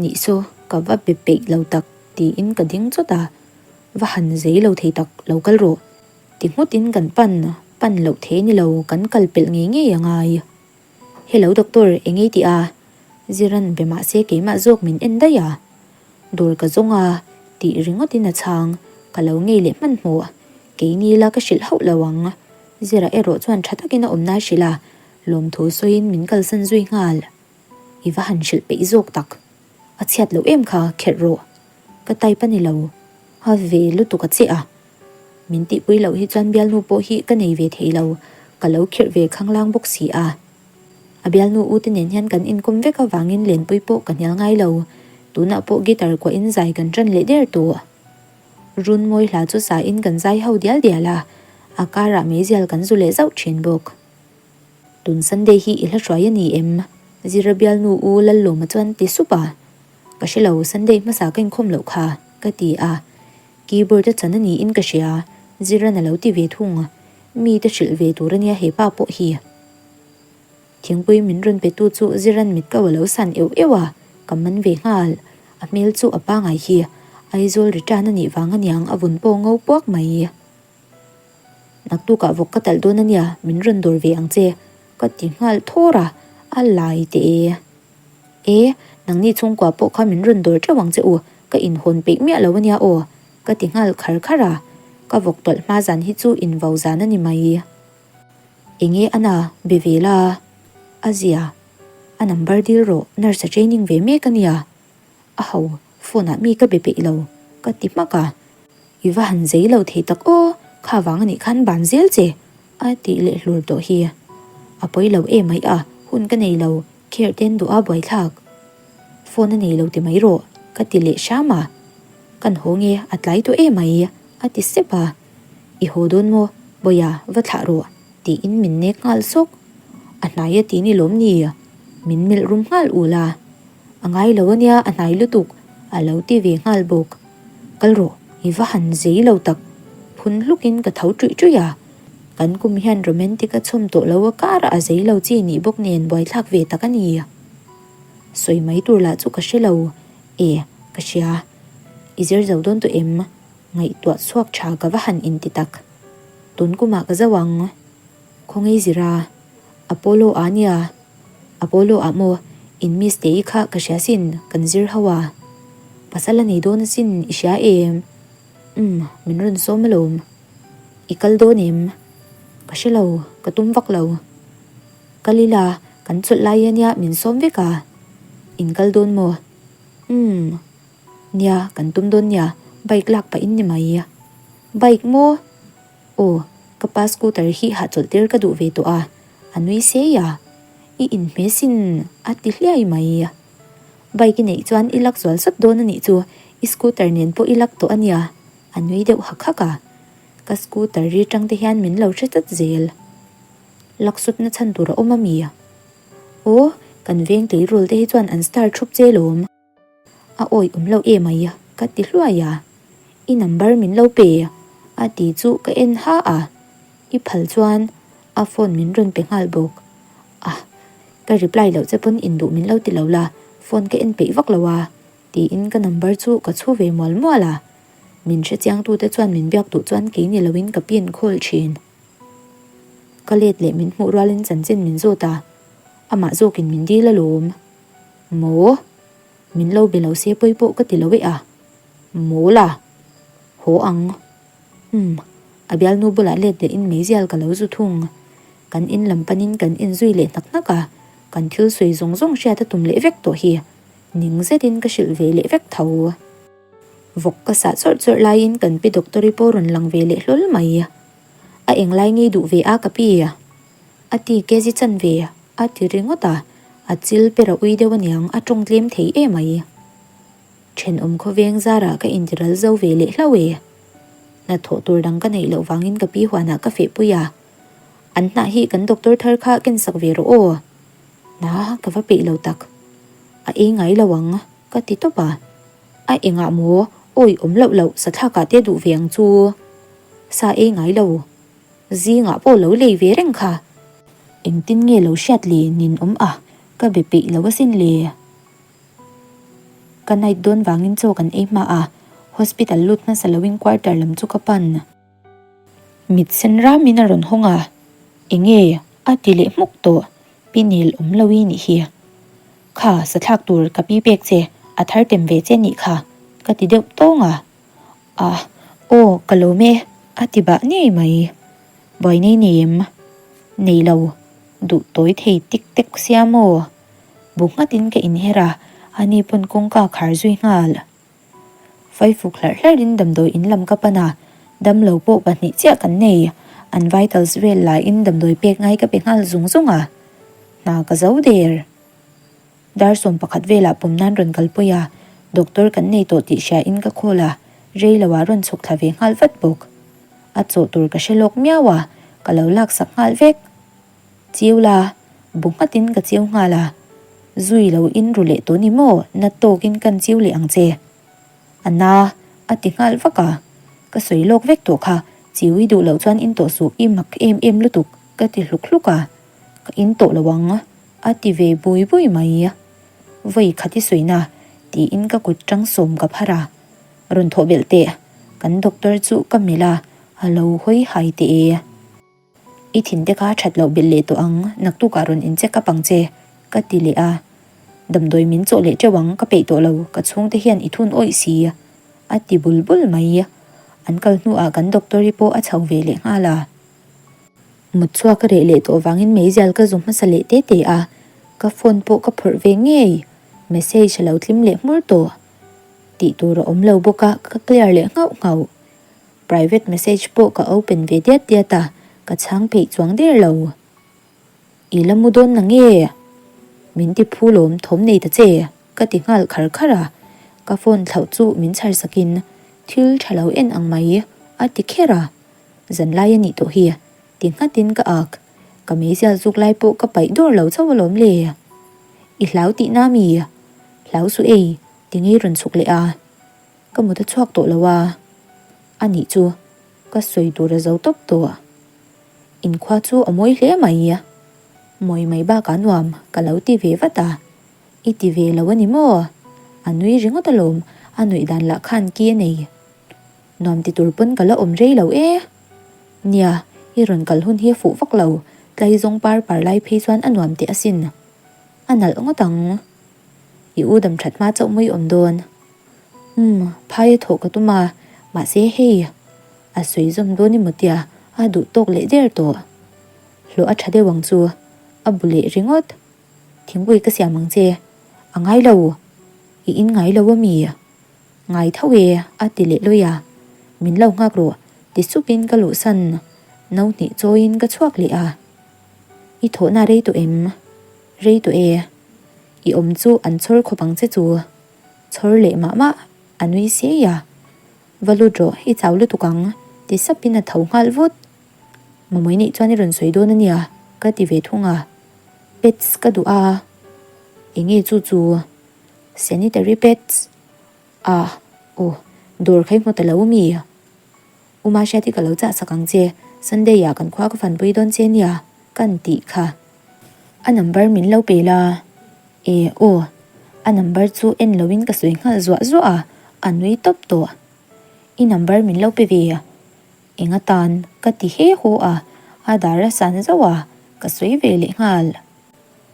Nih saw, ka va be peih lo tak tiin ka ding chawt a, va han zei lo thei tak, lo kal rawh. Ti nghutin kan pan, pan loh thei ni lo, kan kal pelh ngei ngei a ngai. Hello doctor, eng ei tih a? Ziran be mahse keimah zawk min en daih a. Dawr ka zawng a, tih ringawtin a chhang, ka lo ngei leh hmanhmawh. Keini la ka hrilh hauh lo ang. Zira erawh chuan tha takin a awmna a hrilh a, Lawmthu sawiin min kalsan zui nghal. I va han hrilh peih zawk tak. A chhiat loh em kha, kherh rawh. Ka type a ni lo. A ve lutuk a che a. Min tihpui loh hi chuan bialnu pawh hi ka nei ve thei lo. Ka lo khirh ve khanglang bawk si a. A bialnu u te nen hian kan inkawm vek avangin lenpui pawh ka hnial ngai lo. Tunah pawh guitar kuahin zai kan ṭan leh der tawh. Runmawi hla chu sain kan zai ho dial dial a, a karah meizial kan zu leh zauh ṭhin bawk. Tun Sunday hi i hla hruai a ni em? Zira bialnu u Lallawma chuan ti sup a. Ka hre lo, Sunday hmasa ka inkhawm loh kha, ka ti a. Keyboard a chan a niin ka hria, Ziran a lo ti ve thung. Mi te hrilh ve tur a nia he pa pawh hi. Thingpui min rawn pe tu chu Ziran mit ko a lo san euh euh a, ka man ve nghal. A hmel chu a pangai hi Aizawl return a nih vang aniang a vun pawh ngo puak mai. Naktukah vawk ka talh dawn ania, min rawn dawr ve ang che, ka ti nghal thawr a, a lai teh e. E, nangni chhungkua pawh kha min rawn dawr teuh ang che u, ka inhawn peih miah lo ania aw, ka ti nghal khar khar a, ka vawk tawlh hma zan hi chu invo zan a ni mai. Enge ana, be ve la, a zia, a number dil rawh, nurse a training ve mek ania, a ho, phone ah mi ka be peih lo, ka ti hmak a. I va han zei lo thei tak aw, kha vang anih khan ban zel che, a tih leh hlur tawh hi. A pawi lo em mai a, hun ka nei lo, kher ten duh a buaithlak. Phone a nei lo ti mai rawh, ka ti leh hram a. Kan haw nge, a tlai tawh em mai, a ti sep a. I haw dawn maw, Bawia, va thlah rawh, tiin min nek nghal sawk. A hnai a ti ni lawm ni, min melh rum nghal ul a. A ngai lo ania, a hnai lutuk, a lo ti ve nghal bawk. Kal rawh, i va han zei lo tak. Phun hlukin ka tho ṭuih ṭuih a. Kan kum hian romantic a chhawm tawh lo a karah a zei lo chi nih bawk nen buaithlak ve tak a ni. Sawi mai tur lah chu ka hre lo. E, ka hria. I zir zo dawn tawh em? Ngaihtuah chhuak tha ka va han inti tak. Tun kumah ka zo ang. Khawngaih zira. Apollo a nia. Apollo ah maw in miss te i kha ka hria sin kan zir ho a. Pasal a nei dawn asin i hria em? Umm min rawn sawm alawm. I kal dawn em? Ka hre lo, ka tum vak lo. Kal ila kan chawlh lai ania min sawm vek a. In kal dawn maw? Umm nia kan tum dawn nia bike lak pah in ni mai. Bike maw? Aw, ka pa scooter hi hahchawlh tir ka duh ve tawh a, a nui sei a. I inhme sin a ti hliai mai. Bike i neih chuan i lak zual sawt dawn a nih chu, i scooter nen pawh i lak tawh a nia, a nui deuh hak hak a. Ka scooter ri tang te hian min lo hre tlat zel. Lak sawtna chhan tur a awm a mi? Aw, kan veng tleirawl te hi chuan an star thup che lawm. A awi awm lo em ai ka ti hluai a, i number min lo pe a ti chu ka en ha a, i phal chuan a phone min rawn pe nghal bawk. Ah, ka reply loh che pawn induh min lo ti lo la, phone ka en peih vak lo a tiin ka number chu ka chhu ve mual mual a, min hrechiang tute chuan min biak duh chuan kei ni loin ka pin call thin. Ka let leh min hmuh rualin chanchin min zawt a, amah zawkin min dil alawm. Maw? Min lo be lo se pawi pawh ka ti lo e a. Maw la? Haw ang. Umm, a bialnu bulah let leh in meizial ka lo zu thung. Kan in lam panin kan inzui leh hnak hnak a, kan thil sawi zawng zawng hriat a tum leh vek tawh hi. Ning zetin ka hrilh ve leh vek tho. Vawk ka sah chawrh chawrh laiin kan pi doctor-i pawh rawn lang ve leh hlawl mai. A englai ngei duh ve a ka pi? A ti kezi chan ve a ti ringawt a, a chil per a ui deuh aniang a tawng tlem thei em mai. Thenawm khawveng zarah ka intiral zo ve leh hlauh e. Hnathawh tur dang ka neih loh vangin ka pi huanah ka fehpui a, an hnah hi kan doctor thar kha kensak ve rawh aw. Na ka va peih lo tak. A ei ngai lo ang ka ti tawp a. A engah maw awi awm loh loh sathlakah te duh ve ang chu. Sa ei ngai lo. Zingah pawh lo lei ve reng kha. Engtin nge lo hriat le nin awm a, ka be peih lo asin le. Ka night dawn vangin chaw kan ei hma a, hospital lut hmasa loin quarter lam chu ka pan. Mit sen ramin a rawn hawng a, Enge? a ti leh hmuk tawh, pi nel awm lo i nih hi. Kha, sathlak tur ka pi pek che, a thar tem ve che nih kha, ka ti deuh tawng a. A, aw, ka lawm e, a ti bah ngei mai. Buai nei nei em? Nei lo, duh tawi thei tik tek sia maw? Bu nghatin ka inher a, ani pawn kawngka khar zui nghal. Faifuk hlarh hlarhin damdawi in lam ka pan a, damlo pawh pahnih chiah kan nei. An vitals vel laiin damdawi pek ngai ka pe nghal zung zung a, hna ka zo der. Dar 11 velah pawm nan rawn kalpui a, doctor kan nei tawh tih hria in ka call a, rei lo ah rawn chhuk thla ve nghal vat bawk. A chawh tur ka hre lawk miau a, ka lo laksak nghal vek. Chiu la, bu nghatin ka chiu nghal a, zui lo in ru leh tawh ni maw, na tawkin kan chiu leh ang che. A na, a ti nghal vak a, ka sawi lawk vek tawh kha, chiu i duh loh chuan in tawh suh, i mak em em lutuk, ka ti hluk hluk a, ka in tawh lo ang, a ti ve bui bui mai. Vawi khat i sawi na, tiin ka kut tang sawm ka phar a, rawn thawh belh teh, kan doctor chu ka melh a, a lo hawi hai teh e. I thinte kha that loh belh leh tawh ang, naktukah rawn in check up ang che, ka ti leh a. Damdawi min chawh leh teuh ang, ka peih tawh lo, ka chhungte hian i thun awih si, a ti bul bul mai. An kal hnuah kan doctor-i pawh a chho ve leh nghal a. Mut chhuak a reh leh tawh vangin meizial ka zu hmasa leh te te a, ka phone pawh ka phawrh ve ngei, message a lo tlim leh hmur tawh. Tih tur a awm lo bawk a, ka clear leh nghauh nghauh. Private message pawh ka open ve diat diat a, ka chhang peih chuang der lo. I la mu dawn na nge? Min ti phu lawm thawm nei ta che, ka ti nghal khar khar a. Ka phone thlauh chu min chhar sakin thil tha lo en ang mai a ti kher a. Zanlai a nih tawh hi, ti nghatin ka ak. Ka meizial zuk lai pawh ka paih dawr lo chauh alawm le. I hlau tihna mi? Hlau suh ei, ti ngei rawn chhuk leh a. Ka mut a chhuak tawh lo a, a nih chu ka sawi tur a zo tawp tawh. Inkhua chu a mawi hle mai. Mawi mai bakah nuam ka lo ti ve vat a, i ti ve lo a ni maw? A nui ringawt alawm, a nuih dan lah khan ki a nei. Nuam ti tur pawn ka la awm rei lo e. Nia, i rawn kal hun hi a fuh vak lo, tlai zawng par par lai phei chuan a nuam teh asin. A nalh ngawt ang. I u dam that hma chauh mawi awm dawn. Umm, phai a thawh ka tum a, mahse hei, a sawi zawm dawn emaw tia a duh tawk leh der tawh. Hlawh a tha deuh ang chu, a bu leh ringawt. Thingpui ka siam ang che, a ngai lo, i in ngai lo ami? Ngai tho e, a ti leh lawi a. Min lo nghak rawh, ti supin ka luhsan, no hnih chawiin ka chhuak leh a. I thawhna rei tawh em? Rei tawh e. I awm chu an chhawr khawp ang che chu. Chhawr leh mah mah a nui siai a. Va lut rawh, i chau lutuk ang, ti sapin a tho nghal vut. Mamawi neih chuan i rawn sawi dawn a nia, ka ti ve thung a. Pets ka duh a. Enge chu chu? Sanitary pads? Ah, aw, dawr kha i hmu ta lo mi? U Mahriati ka lo chah sak ang che, Sunday ah kan khua ka fanpui dawn che nia, kan tih kha. A number min lo pe la. E aw, a number chu en loin ka sawi nghal zuah zuah a, a nui tawp tawh. I number min lo pe ve. Eng atan ka ti he haw a, a dar a san zauh a, ka sawi ve leh nghal.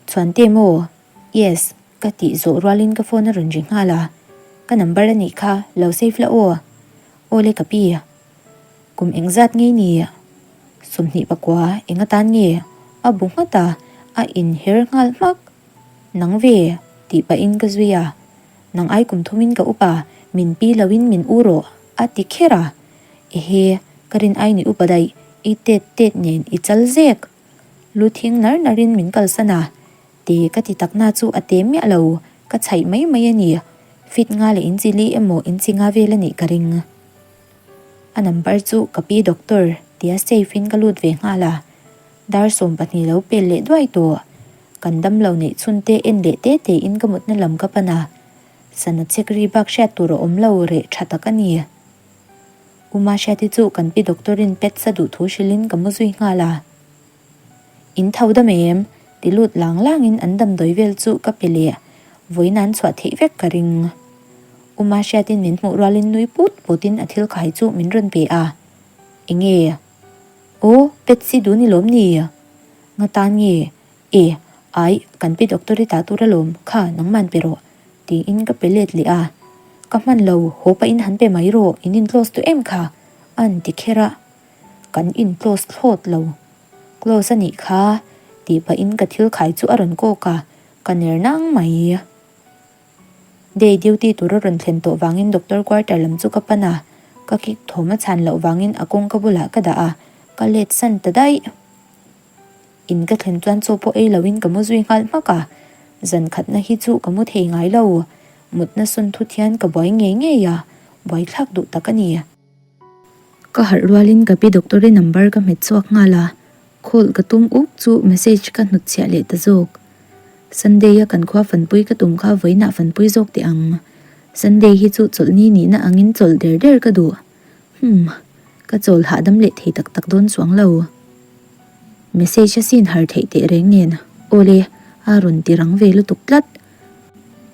Chhuante maw? Yes, ka tih zawh rualin ka phone a rawn ri nghal a, ka number a nih kha, lo save la aw. Aw le ka pi, kum engzat nge ni? 24 eng atan nge? A bu nghat a, a inher nghal hmak. Nang ve, tih pahin ka zui a. Nang ai kum thumin ka upa, min pi loin min u rawh, a ti kher a. Ehe, ka rin ai ni upa daih, i tet tet nen i chal zek. Lu thing nar narin min kalsan a, Te ka ti tak na chu a te miah lo, ka chhaih mai mai a ni. Fit nga leh inchi li emaw inchi nga vel a nih ka ring. A number chu ka pi doctor tia save in ka lut ve nghal a. Dar 12 lo pel leh duai tawh. Kan damlo neih chhun te en leh te te in ka mutna lam ka pan a. Sana chek ri bak hriat tur a awm lo reh tha tak a ni. U Mahriati chu kan pi doctor-in pets a duh thu hrilhin ka mu zui nghal a. In tho dam em? Ti lut lang langin an damdawi vel chu ka pe leh. Vawiin an chhuah theih vek ka ring. U Mahriatin min hmuh rualin nui put putin a thil khai chu min rawn pe a. Enge? Aw, pets i duh ni lawm ni? Nga tan nge? E, ai, kan pi doctor i tah tur alawm, kha nangman pe rawh. Tiin ka pe let leh a. Ka hman lo, haw pahin han pe mai rawh, in in close tawh em kha? A'n ti kher a. Kan in close thlawt lo. Close a nih kha, tih pahin ka thil khai chu a rawn kawk a, ka ner nang mai. Day duty tur a rawn thlen tawh vangin doctor quarter lam chu ka pan a, ka kick thawm a chhan loh vangin a kawngka bulah ka dah a, ka let san ta daih. In ka thlen chuan chaw pawh ei loin ka mu zui nghal hmak a, zan khatna hi chu ka mu thei ngai lo. Mutna sawn thut hian ka buai ngei ngei a, buaithlak duh tak a ni. Ka harh rualin ka pi doctor-i number ka hmet chhuak nghal a, call ka tum uk chu message ka hnutchhiah leh ta zawk. Sunday-a kan khua fanpui ka tum kha vawiinah fanpui zawk teh ang. Sunday hi chu chawlhni nihna angin chawlh der der ka duh. Humm, ka chawl hahdam leh thei tak tak dawn chuang lo. Message a sin har theih teh reng nen, Awle, a rawn ti rang ve lutuk tlat.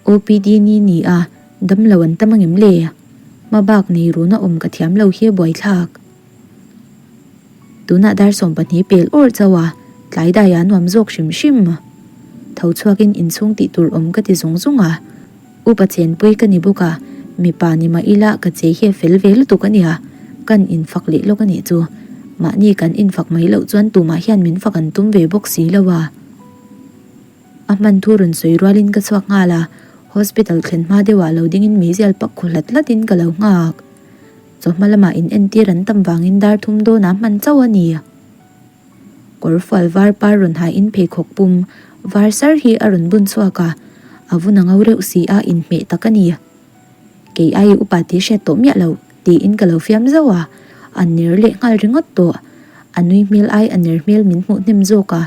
OPD ni ni a, dam lo an tam angem le? Hma bak nei runa awm ka thiam lo hi a buaithlak. Tunah dar 12 pel awrh chauh a, tlai dai a nuam zawk hrim hrim. Tho chhuakin inchhung tih tur awm ka ti zung zung a. Upa chenpui ka ni bawk a, mipa ni mah ila ka che hi a fel ve lutuk a nia, kan infak leh lawk a nih chu. Mahni kan infak mai loh chuan tumah hian min fak an tum ve bawk si lo a. A hman thu rawn sawi rualin ka chhuak nghal a, hospital thlen hma deuhah lo dingin meizial pak khaw hlat hlatin ka lo nghak. Chawhma lamah in entir an tam vangin dar thum dawnah hman chauh a ni. Kawr fual var par rawn hain pheikhawk pum var sar hi a rawn bun chhuak a, a vun a ngo reuh si a, inhmeh tak a ni. Kei ai upa tih hriat tawh miah lo, tiin ka lo fiam zauh a, a ner leh nghal ringawt tawh. A nui hmel ai a ner hmel min hmuh hnem zawk a,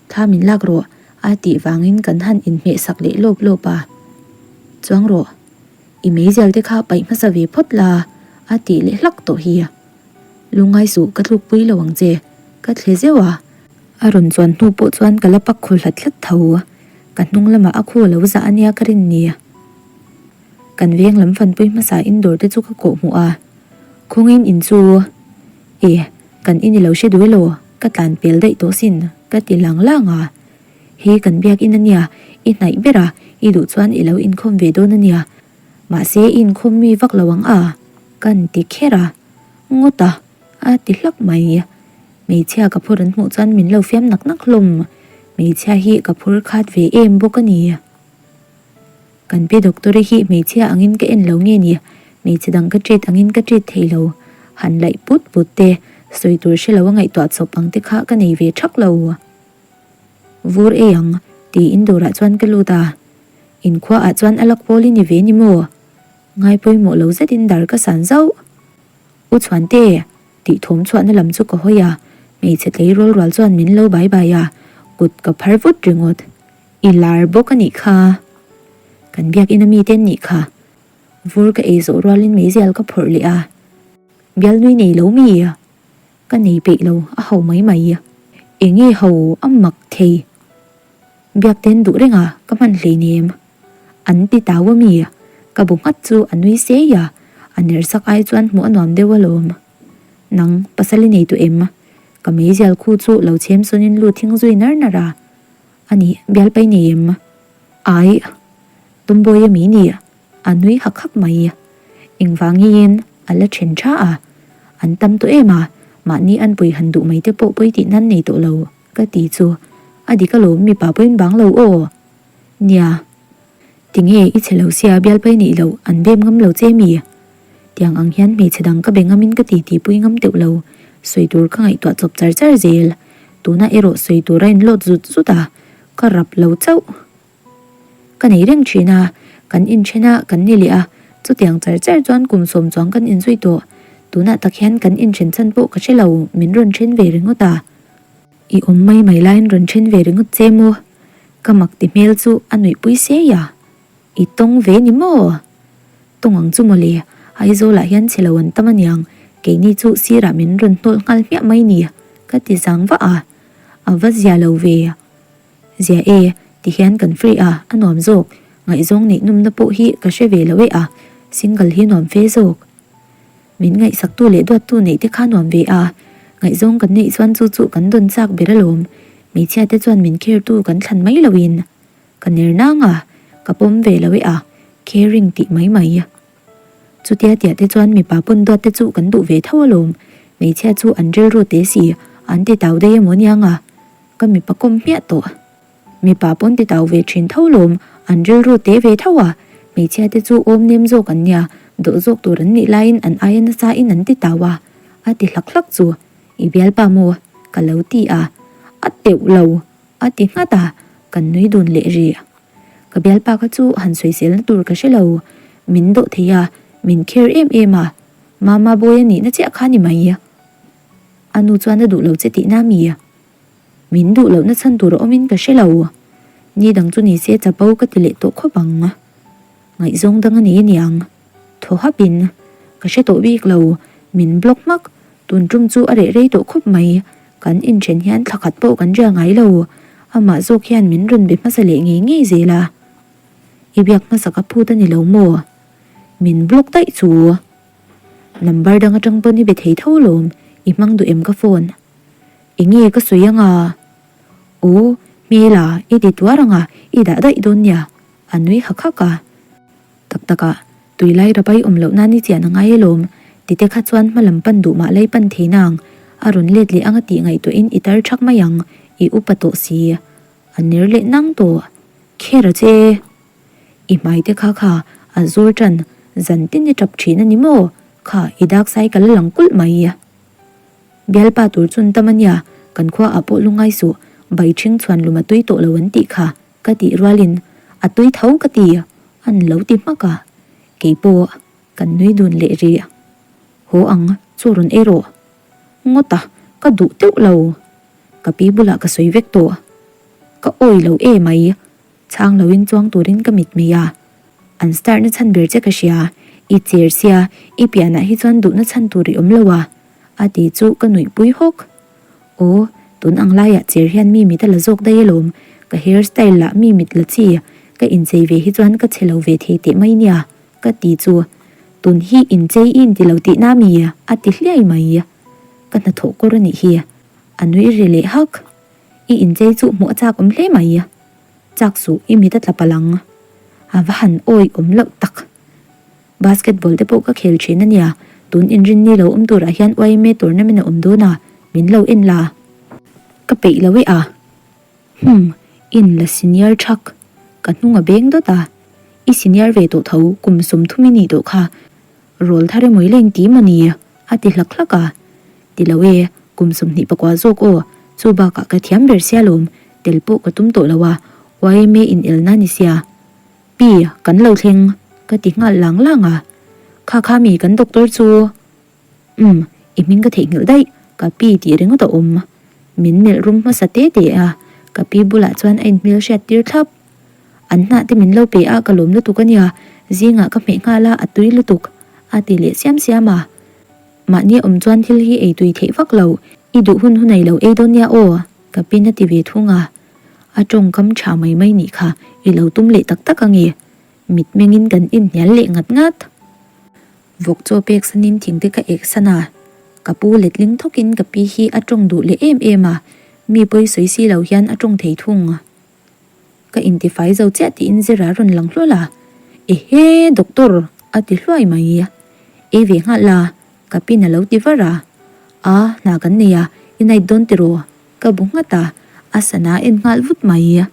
Thla min lak rawh, a tih vangin kan han inhmeh sak leh lawp lawp a. Chuang rawh, i meizial te kha paih hmasa ve phawt la, a tih leh hlak tawh hi. Lungngai suh ka tlukpui lo ang che, ka thle zeuh a. A rawn chuan hnu pawh chuan ka la pak khaw hlat hlat tho. Ka hnung lamah a khu a lo zah a nia ka rin ni. Kan veng lam fanpui hmasa in dawr te chu ka kawh hmuh a. Khawngin in chu e, kan in i lo hre duai lo, ka tlan pel daih tawh sin, ka ti lang lang a. Hei kan biakin a nia, i hnaih ber a, i duh chuan i lo inkhawm ve dawn a nia. Mahse i inkhawm mi vak lo ang a, kan ti kher a. Ngawt a, a ti hlak mai. Hmeichhia ka phur an hmuh chuan min lo fiam nak nak hlawm. Hmeichhia hi ka phur khat ve em bawk a ni. Kan pi doctor-i hi hmeichhia angin ka en lo nge ni? Hmeichhe dang ka treat angin ka treat thei lo. Han laih put put te, sawi tur hre lo a ngaihtuah chawp ang te kha ka nei ve thak lo. Vur ei ang, tiin dawrah chuan ka lut a. Inkhua ah chuan a lak pawl i ni ve ni maw? Ngai pawimawh lo zetin dar ka san zauh. U Chhuante! tih thawm chhuahna lam chu ka hawi a, hmeichhe tleirawl rual chuan min lo bai bai a, kut ka phar vut ringawt. I lar bawk a nih kha. Kan biakin a mite an nih kha. Vur ka ei zawh rualin meizial ka phawrh leh a. Bialnui nei lo mi? Ka nei peih lo, a ho mai mai. Enge ho a mak thei? Biakten duh reng a, ka hman hleinem. An ti tau a mi? Ka bu nghat chu a nui sei a, a ner sak ai chuan hmuh a nuam deuh alawm. Nang, pasal i nei tawh em? Ka meizial khu chu lo chhem sawnin lu thing zui nar nar a. A nih, bialpai nei em? Ai, Tumbawi a mi ni? A nui hak hak mai. Engvangiin a la then tha a, an tam tawh em a, mahni anpui han duh mai te pawh pawi tih nan nei tawh lo, ka ti chu. A dik alawm, mipa pawhin bang lo aw. Nia. Tinge i chhe lo sia bialpai nih loh an bem ngam lo che mi? Tiang ang hian hmeichhe dang ka be ngamin ka titi pui ngam teuh lo. Sawi tur ka ngaihtuah chawp char char zel. Tunah erawh sawi tur a inlawt zut zut a, ka rap lo chauh. Ka nei reng thin a, kan inthen a, kan ni leh a, chutiang char char chuan kum sawm chuang kan inzui tawh. Tunah tak hian kan inthen chhan pawh ka hre lo, min rawn then ve ringawt a. I awm mai mai laiin rawn then ve ringawt che maw? Ka mak ti hmel chu a nuihpui sei a, I tawng ve ni maw? Tawng ang chu mawle, Aizawlah hian chhe lo an tam aniang. Keini chu sirah min rawn hnawl nghal hmiah mai ni, ka ti zang vah a. A va zia lo ve. Zia e, ti hian kan free a, a nuam zawk. Ngaihzawng neih nawmna pawh hi ka hre ve lo e a, single hi nuam fe zawk. Min ngaihsaktu leh duattu neih te kha nuam ve a, ngaihzawng kan neih chuan chu chu kan dawn chak ber alawm. Hmeichhia te chuan min khertu kan thlan mai loin ka ner nang a, ka pawm ve lo e a, caring tih mai mai. Chutia tiah te chuan mipa pawn duat te chu kan duh ve tho alawm, hmeichhia chu an rilru te si, an ti tau daih emaw niang a, ka mipa kawm hmiah tawh. Mipa pawn ti tau ve thin tho lawm, an rilru te ve tho a, hmeichhia te chu awm nem zawk an nia, dawh zawk tur an nih laiin an aia nasa in an ti tau a, a ti hlak hlak chu, I bialpa maw? ka lo ti a, a teuh lo, a ti nghat a, kan nui dun leh rih. Ka bialpa kha chu han sawiselna tur ka hre lo, min dawh thei a, min kher em em a, Mama Bawi a nihna chiah kha ni mai. A nu chuan a duh lo che tihna mi? Min duh lohna chhan tur a awmin ka hre lo. Ni dang chu ni se chapo ka ti leh tawh khawp ang. Ngaihzawng dang a ni aniang. Thaw hapin, ka hre tawh bik lo, min block hmak. Tun tum chu a reh rei tawh khawp mai. Kan inthen hian thla khat pawh kan rial ngai lo. Amah zawk hian min rawn be hmasa leh ngei ngei zel a. I biak hmasa ka phut a ni lo maw? Min block daih chu. Number dang atang pawn i be thei tho lawm, i hmang duh em ka phone? Enge ka sawi anga? Aw, hmela, i ti tuar anga, i dah daih dawn nia, a nui hak hak a. Tak tak ah, tui lai rapai awm loh nan i chian a ngai alawm, tite kha chuan hma lam pan duh mah lai pan thei nang, a rawn let leh anga tih ngaihtuahin i tar thak mai ang, i upa tawh si. A ner leh nang tawh. Kher a che. I hmai te kha kha a zawl tan, zan tin i tap thin a ni maw? Kha, i dark cycle a lang kulh mai. Bialpa tur chun tam a nia, kan khua ah pawh lungai suh, bai ṭhing chhuan lum a tui tawh lo an tih kha, ka tih rualin a tui tho ka ti, an lo ti hmak a, kei pawh kan nui dun leh rih. Haw ang, chaw rawn ei rawh. Ngawt a, ka duh teuh lo. Ka pi bulah ka sawi vek tawh. Ka awi lo e mai. Chhang loin chuang turin ka mit mai a, an start na chhan ber che ka hria, i cher sia, i pianah hi chuan duhna chhan tur i awm lo a, a ti chu ka nuihpui hawk. Aw, tun ang laiah cher hian mi mit a la zawk daih alawm, ka hair style lah mi mit la chi, ka inchei ve hi chuan ka chhe lo ve thei teh mai nia, ka ti chu, tun hi inchei i inti lo tihna mi? a ti hliai mai. Ka hnathawh kawr a nih hi, a nui ri leh hak. I inchei chu hmuh a chak awm hle mai. Chak suh, i mit a tla palh ang. A va han awi awm loh tak. Basketball te pawh ka khel thin a nia, tun inrinni lo awm turah hian YMA tournament a awm dawn a, min lo en la. Ka peih lo e a. Hum, in la senior thak. Ka hnung a beng dawt a. I senior ve tawh tho, kum 30 i nih tawh kha. Rawl thar emaw i la inti maw ni? A ti hlak hlak a. Ti lo e, kum 24 zawk aw, chu bakah ka thiam ber sia lawm, tel pawh ka tum tawh lo a, yma in elna ni sia. Pi, kan lo thleng, ka ti nghal lang lang a. Kha kha mi kan doctor chu? Umm, i hming ka theihnghilh daih, ka pi tih ringawt a awm. Min melh rum hmasa te te a, ka pi bulah chuan a inhmel hriat tir thlap. An hnah te min lo pe a ka lawm lutuk a nia, zingah ka hmeh nghal a, a tui lutuk, a ti leh siam siam a. Mahni awm chuan thil hi ei tui theih vak lo, i duh hun hun ei lo ei dawn nia aw, ka pin a ti ve thung a. A tawngkam tha mai mai nih kha i lo tum leh tak tak ange, mit mengin kan inhnial leh ngat ngat. Vawk chaw pek sanin thing te ka ek san a, ka pu letling thawkin ka pi hi a tawng duh leh em em a, mi pawi sawi si lo hian a tawng thei thung. Ka intifai zo chiah tiin Zira rawn lang hlawl a, Ehe, doctor! a ti hluai mai. Ei ve nghal la, ka pin a lo ti var a. A, hna kan nei a, i night dawn tiraw? Ka bu nghat a, a sana en nghal vut mai.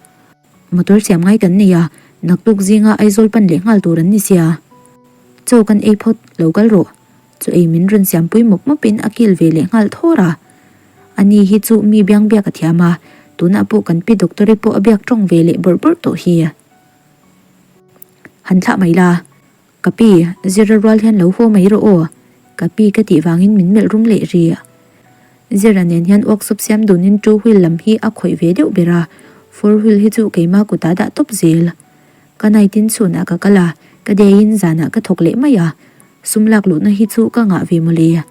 Motor siam ngai kan nei a, naktuk zinga Aizawl pan leh nghal tur an ni sia. Chaw kan ei phawt, lo kal rawh. Chaw ei min rawn siampui mawp mawpin a kil ve leh nghal thawr a. Ani hi chu mi biang biak a thiam a, tunah pawh kan pi doctor-i pawh a biak tawng ve leh bawrh bawrh tawh hi. Han thlah mai la, ka pi, Zira rual hian lo haw mai rawh aw, ka pi ka tih vangin min melh rum leh ri. Zira nen hian workshop siam dunin two wheel lam hi a khawih ve deuh ber a, four wheel hi chu keima kutah dah tawp zel. Ka night in chhunah ka kal a, ka day in zanah ka thawk leh mai a, sum lak luhna hi chu ka ngah ve mawle.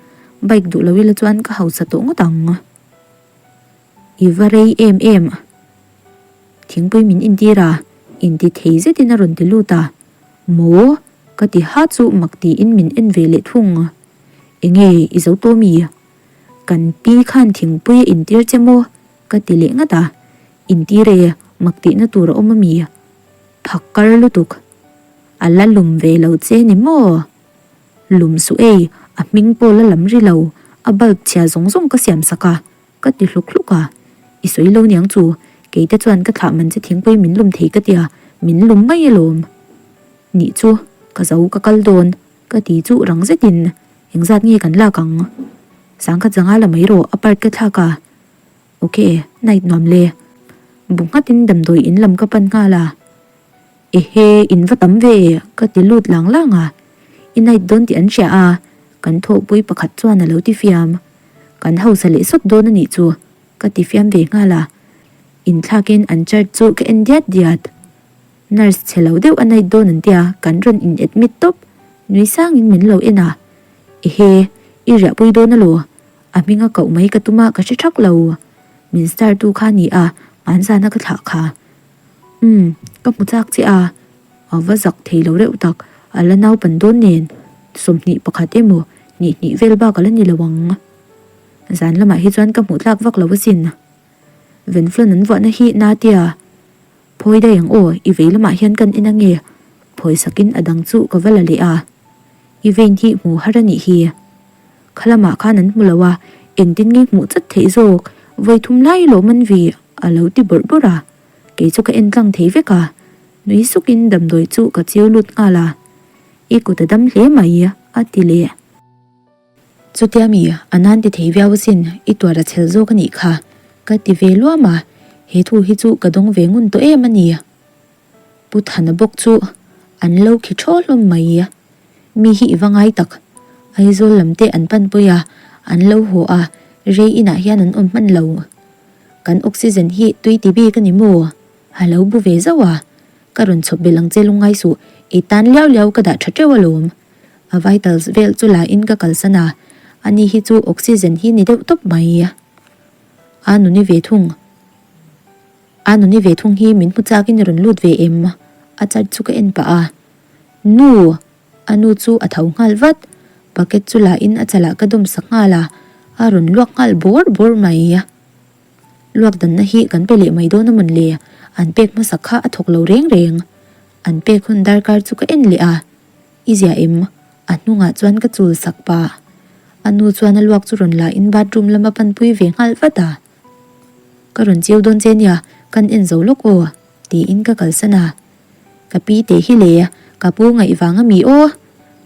Bike duh lo ila chuan ka hausa tawh ngawt ang. I va rei em em. Thingpui min intir a, inti thei zetin a rawn ti lut a. Maw? Ka ti ha chu mak tiin min en ve leh thung. Enge i zo tawh mi? Kan pi khan thingpui a intir che maw? Ka ti leh ngat a. Intir e, mak tihna tur a awm a mi? Phak kar lutuk. A la lum ve lo che ni maw? Lum suh ei, a hming pawh la lam ri lo, a bulb chhia zawng zawng ka siam sak a, ka ti hluk hluk a. I sawi lo niang chu, kei te chuan ka thlah man che thingpui min lum thei ka tia, min lum mai alawm. Nih chu, ka zo ka kal dawn, ka ti chu rang zetin, engzat nge kan lak ang? Sangkhat zanga la mai rawh, a part ka thlak a. Ok, night nuam le. Bu nghatin damdawi in lam ka pan nghal a. Ehe, in va tam ve, ka ti lut lang lang a. I night dawn tih an hria a, kan thawhpui pakhat chuan a lo ti fiam. Kan hausa leh sawt dawn a nih chu, ka ti fiam ve nghal a. Inthlakin an chart chu ka en diat diat. Nurse chhe lo deuh a night dawn an tia, kan rawn in admit tawp. Nui sangin min lo en a. Ehe, i riahpui dawn alaw? A hminga koh mai ka tum a, ka hre thak lo. Min star tu kha ni a, hmanzana ka thlah kha. Umm, ka hmu chak che a, a va zak thei lo reuh tak, a la naupan dawn nen, 21 emaw hnih hnih vel bak a la ni lo ang. Zan lamah hi chuan ka hmuh tlak vak lo asin. Venflon an vuahna hi Natia, Phawi daih ang aw, i vei lamah hian kan en ange, phawi sakin a dang chu ka va la leh a, i vein hi hmu har a nih hi. Kha lamah khan an hmu lo a, engtin nge hmuh chat theih zawk, vawi thum lai lawm an vi a lo ti bawrh bawrh a, kei chu ka en tlang thei vek a, nui sukin damdawi chu ka chiu lut nghal a, I kut a dam hle mai a ti leh. Chutia mi a nan ti thei viau asin, i tuar a chhel zawk a nih kha ka ti ve luam a, he thu hi chu ka dawng ve ngun tawh em a ni. Pu Thana bawk chu an lo khi thaw hlawm mai. Mi hi i va ngai tak. Aizawl lam te an pan pawih a, an lo haw a, rei inah hian an awm hman lo. Kan oxygen hi tui ti bik a ni maw? A lo bu ve zauh a, ka rawn chhawp belh ang che lungngai suh, i tan liau liau ka dah tha teuh alawm. A vitals vel chu la in ka kalsan a, ani hi chu oxygen hi ni deuh tawp mai. A nuni ve thung. A nuni ve thung hi min hmu chak in i rawn lut ve em? A chat chu ka en pah a. Nu! A nu chu a tho nghal vat. Bucket chu la in a chalah ka dawm sak nghal a, a rawn luak nghal bawr bawr mai. Luak danna hi kan pe leh mai dawn a mawn le? An pek hmasak kha a thawk lo reng reng. An pek hun darkar chu ka en leh a. I zia em? A hnungah chuan ka chul sak pah. A nu chuan a luak chu rawn la in bathroom lama panpui ve nghal vat a. Ka rawn chiu dawn che nia, kan en zo lawk aw, tiin ka kalsan a. Ka pi teh hi le, ka pu ngaih vang a mi aw?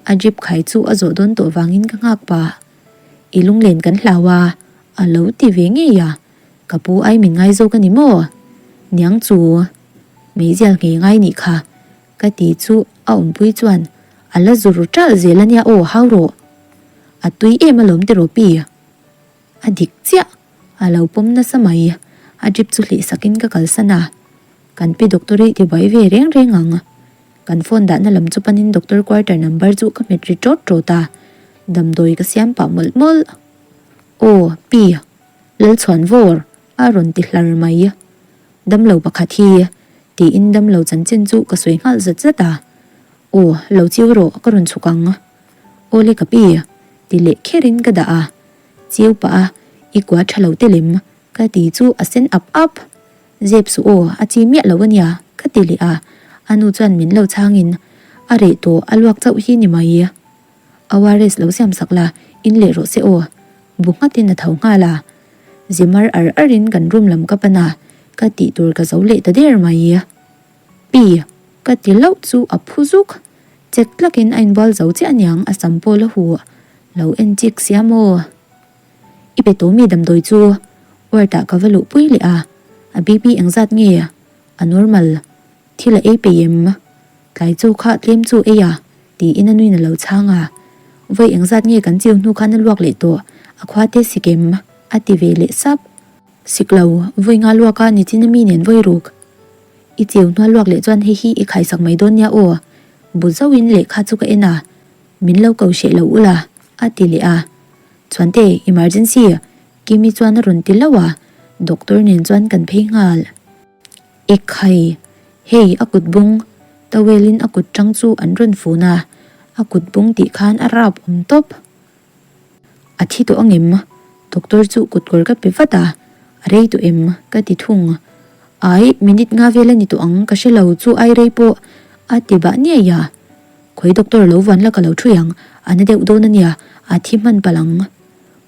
A drip khai chu a zawh dawn tawh vangin ka nghak pah. I lunglen kan hlau a, a lo ti ve ngei a. Ka pu ai min ngai zawk a ni maw? Niang chu, meizial nghei ngai nih kha, ka ti chu a awmpui chuan a la zu ru ṭalh zel a nia aw, hau rawh. A tui em alawm tiraw pi? A dik chiah! A lo pawm nasa mai. A drip chu hlih sakin ka kalsan a. Kan pi doctor i tibuai ve reng reng ang. Kan phone dahna lam chu panin doctor quarter number chu ka hmet ri ṭawt ṭawt a. Damdawi ka siam pah mawlh mawlh. Aw, pi. Lalchhuanvawr! A rawn ti hlar mai. Damlo pakhat hi. Tiin damlo chanchin chu ka sawi nghal zat zat a. Aw, lo chiu rawh, ka rawn chhuk ang. Awle ka pi. Ti leh kherin ka dah a. Chiu pah a, i kua tha lo te lem, ka ti chu a sen ap ap. Zep suh aw, a chi miah lo ania, ka ti leh a. A nu chuan min lo chhangin, a reh tawh, a luak chauh hi ni mai. ORS lo siam sak la, in leh rawh se aw. Bu nghatin a tho nghal a. Zimar ar arin kan room lam ka pan a, ka tih tur ka zo leh ta der mai. Pi, ka ti loh chu a phu zuk. Chek tlakin a inbual zo chiah aniang a sam pawh la huh. Lo en chik sia maw? I pe tawh mi damdawi chu? Ward ah ka va luh pui leh a. A BP engzat nge? A normal. Thil a ei peih em? Tlai chaw kha tlem chu ei a, tiin a nuin a lo chhang a. Vawi engzat nge kan chiu hnu khan a luak leh tawh, a khua te sik em? A ti ve leh sap. Sik lo, vawi nga luak a nichin a mi nen vawi ruk. I chiu hnual luak leh chuan hei hi i khaisak mai dawn nia aw. Bu zauhin lehkha chu ka en a, min lo ko hreh lo ula, a ti leh a. Chuante, emergency! Kimi chuan a rawn ti hlauh a, doctor nen chuan kan phei nghal. Ekhai! Hei a kut bung, towel in a kut tang chu an rawn fun a, a kut bung tih khan a rap awm tawp. A thi tawh angem? Doctor chu kut kawr ka pe vat a, a rei tawh em? Ka ti thung. Ai, minute nga vel a ni tawh ang, ka hre lo chu ai rei pawh a ti bah niai a. Khawi doctor lo vuan la ka lo thui ang, a na deuh dawn a nia, a thi hman palh ang.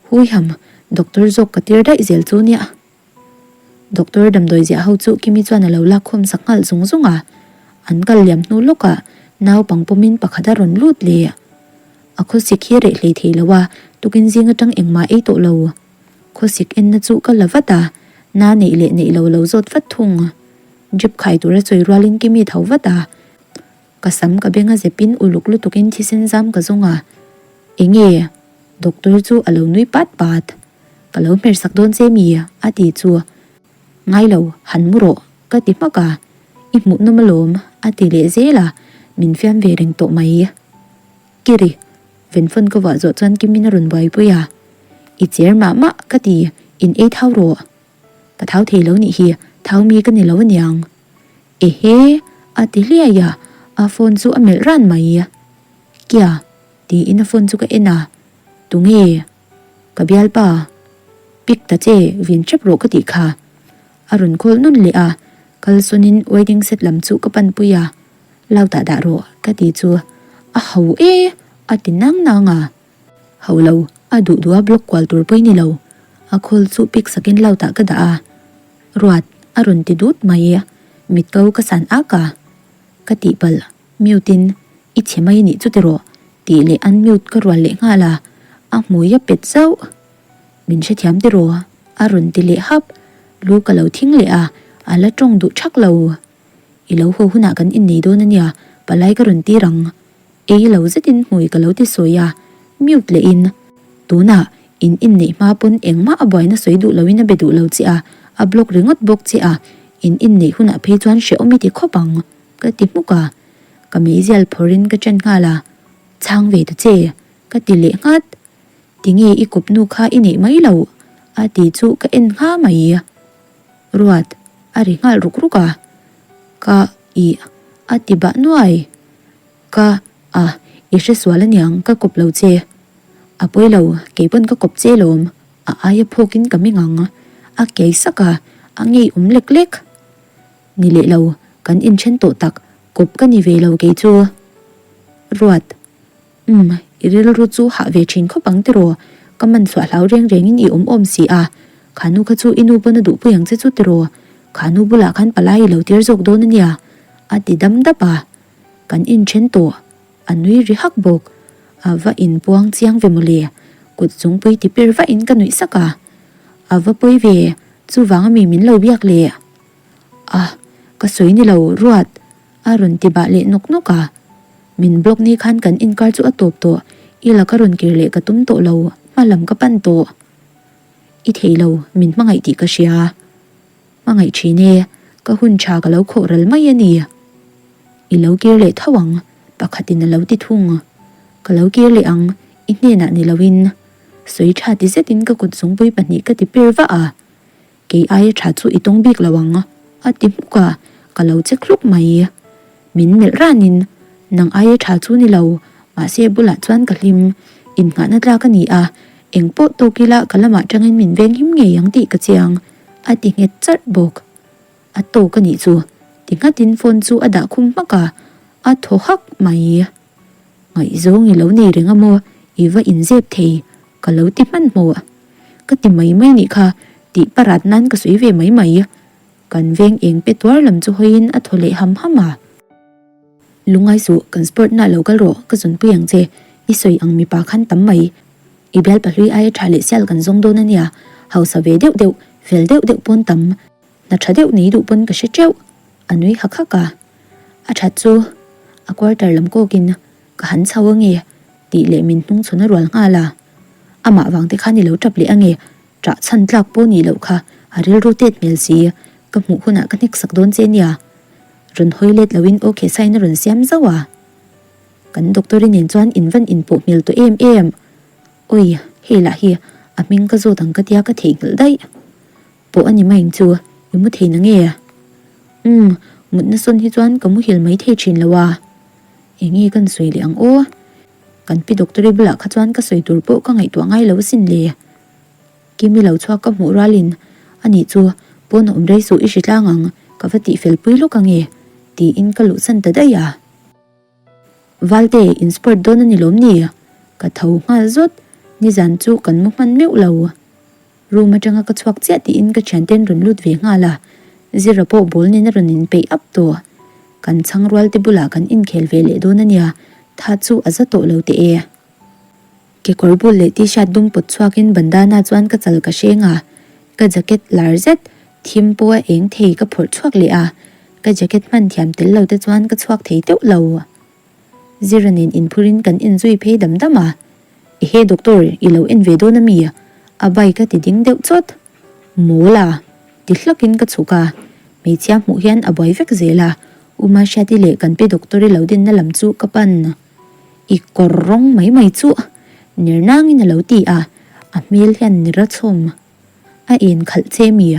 Huiham, doctor zawk ka tir daih zel chu nia. Doctor damdawi ziah ho chu Kimi chuan a lo lak khawm sak nghal zung zung a, an kal liam hnu lawkah naupang pawmin pakhat a rawn lut leh. A khawsik hi reh hlei thei lo a, tukin zing atang engmah ei tawh lo. Khawsik enna chu ka la vat a, na neih leh neih lo lo zawt vat thung. Drip khai tura chawi rualin Kimi tho vat a, ka sam ka beng a zepin uluk lutukin thisen zam ka zawng a, Enge? Doctor chu a lo nui pat pat. Ka lo hmer sak dawn che mi? a ti chu. Ngai lo, han mu rawh, ka ti hmak a. I hmuh nawm alawm, a ti leh zel a, min fiam ve reng tawh mai. Kiri, Venphone ka vuah zawh chuan Kimin a rawn buaipui a. I cher mah mah, ka ti, in ei thau rawh. Ka thau thei lo nih hi, thau mi ka ni lo aniang. Ehe! a ti hliai a, a phone chu a melh ran mai. Kia! Tiin a phone chu ka en a, Tunge? Ka bialpa. Pick ta che, vin hrep rawh ka tih kha. A rawn call nawn leh a, kal sawnin wedding set lam chu ka panpui a, Lau tah dah rawh ka ti chu a ho e a ti nang nang a. Ho lo, a duh duh a block kual tur pawh i ni lo. A call chu pick sakin lau tah ka dah a, Ruat a rawn ti dut mai, mit ko ka san ak a, ka tihpalh. Mute in i chhe mai nih chu tiraw tih leh unmute ka rual leh nghal a, a hmui a pet zauh. Min hrethiam tiraw a rawn ti leh hap, lu ka lo thing leh a, a la tawng duh thak lo. I lo haw hunah kan innei dawn a nia, palai ka rawn tir ang. Ei lo zetin hmui ka lo ti sawi a, mute leh in tunah in inneih hma pawn engmah a buaina sawi duh loin a be duh lo che a, a block ringawt bawk che a, in inneih hunah phei chuan hrehawm i ti khawp ang. Ka ti hmuk a, ka meizial phawrhin ka chen nghal a, Chhang ve ta che, ka ti leh nghat. Tinge i kawp nu kha i neih mai loh? a ti chu ka en ngha mai. Ruat a ri nghal ruk ruk a, Ka ih a ti bah nuai. Ka a, i hresual aniang ka kawp lo che. A pawi lo, kei pawn ka kawp che lawm, a aia phawkin ka meng ang. A kei sak a, a ngeiawm lek lek. Ni leh lo, kan inthen tawh tak, kawp ka ni ve lo kei chu. Ruat, Umm, i rilru chu hah ve thin khawp ang tiraw, ka man chhuah hlau reng rengin i awm awm si a, kha nu kha chu i nu pawn a duhpui ang che chu tiraw, kha nu bulah khan palai i lo tir zawk dawn a nia, a ti dam dap a. Kan inthen tawh, a nui ri hak bawk. A va inpuang chiang ve mawle, kut zungpui ti pir vahin ka nuih sak a. A va pawi ve, chuvang ami min lo biak le. A, ka sawi ni lo, Ruat, a rawn ti bah leh nawk nawk a. Min block ni khan kan inkar chu a tawp tawh, i laka rawn kir leh ka tum tawh lo, hma lam ka pan tawh. I thei lo, min hmangaih tih ka hria. Hmangaih thin e, ka hun tha ka lo khawh ral mai a ni. I lo kir leh tho ang, pakhatin a lo ti thung. Ka lo kir leh ang, i hnenah ni loin. Sawi tha ti zetin ka kut zungpui pahnih ka ti pir vah a. Kei aia tha chu i tawng bik lo ang, a ti hmuk a, ka lo che hluk mai. Min melh ranin, Nang aia tha chu ni lo, mahse bulah chuan ka hlim. Innghahna tlak a ni a, eng pawh tawk ila ka lamah tangin min venghim ngei ang tih ka chiang, a ti nghet charh bawk. A tawk a nih chu, ti nghatin phone chu a dah khum hmak a, a thaw hak mai. Ngaihzawng i lo nei reng a maw, i va inzep thei, ka lo ti hmanhmawh. Ka ti mai mai nih kha, tih parat nan ka sawi ve mai mai. Kan veng eng pe tuar lam chu hawiin a thaw leh ham ham a. Lungngai suh, kan sport na lo kal rawh, ka zawnpui ang che. I sawi ang mipa khan tam mai. I bial pahlui aia tha leh sial kan zawng dawn a nia, hausa ve deuh deuh, fel deuh deuh pawn tam. Hna tha deuh nei duh pawn ka hre teuh. A nui hak hak a. A that chu a quarter lam kawkin ka han chho ange tih leh min hnung chhawn a rual nghal a. Amah vang te khan i lo tap leh ange, ṭah chhan tlak pawh nih loh kha a rilru tet hmel si, ka hmuh hunah ka hnek sak dawn che nia. Rawn hawi let loin aw kheh sain a rawn siam zauh a. Kan doctor-i nen chuan in van inpawh hmel tawh em em. Awi, Hei lah hi a hming ka zawt ang ka tia ka theihnghilh daih. Pawh a ni mai ang chu, i mu thei na nge? Umm, mutna sawn hi chuan ka muhil mai thei thin lo a. Enge kan sawi leh ang aw? Kan pi doctor-i bulah kha chuan ka sawi tur pawh ka ngaihtuah ngai lo asin le. Kimi lo chhuak ka hmuh rualin, Anih chu, pawn a awm rei suh i hri tlang ang, ka va tihfel pui lawk ange, tiin ka luhsan ta daih a. Valte, in sport dawn a ni lawm ni? Ka tho nghal zawt, nizan chu kan mu hman meuh lo. Room atanga ka chhuak chiah tiin ka thianten rawn lut ve nghal a, Zira pawh ball nen a rawn inpeih up tawh. Kan chhang rual te bulah kan inkhel ve leh dawn a nia, tha chu a za tawh lo teh e. Kekawr bul leh t-shirt dum pawt chhuakin bandana chuan ka chal ka hreng a, ka jacket lar zet thim pawh a eng thei ka phawrh chhuak leh a, ka jacket hman thiam tel lo te chuan ka chhuak thei teuh lo. Zira nen inphurin kan inzui phei dam dam a, Ehe doctor, i lo en ve dawn a mi? A bike a ti ding deuh chawt. Mawl a? Ti hlakin ka chhuk a, hmeichhia hmuh hian a buai vek zel a, U Mahriati leh kan pi doctor i lo dinna lam chu ka pan. I kawr rawng mai mai chu ner nangin a lo ti a, a hmel hian nira chhawm. A en khalh che mi?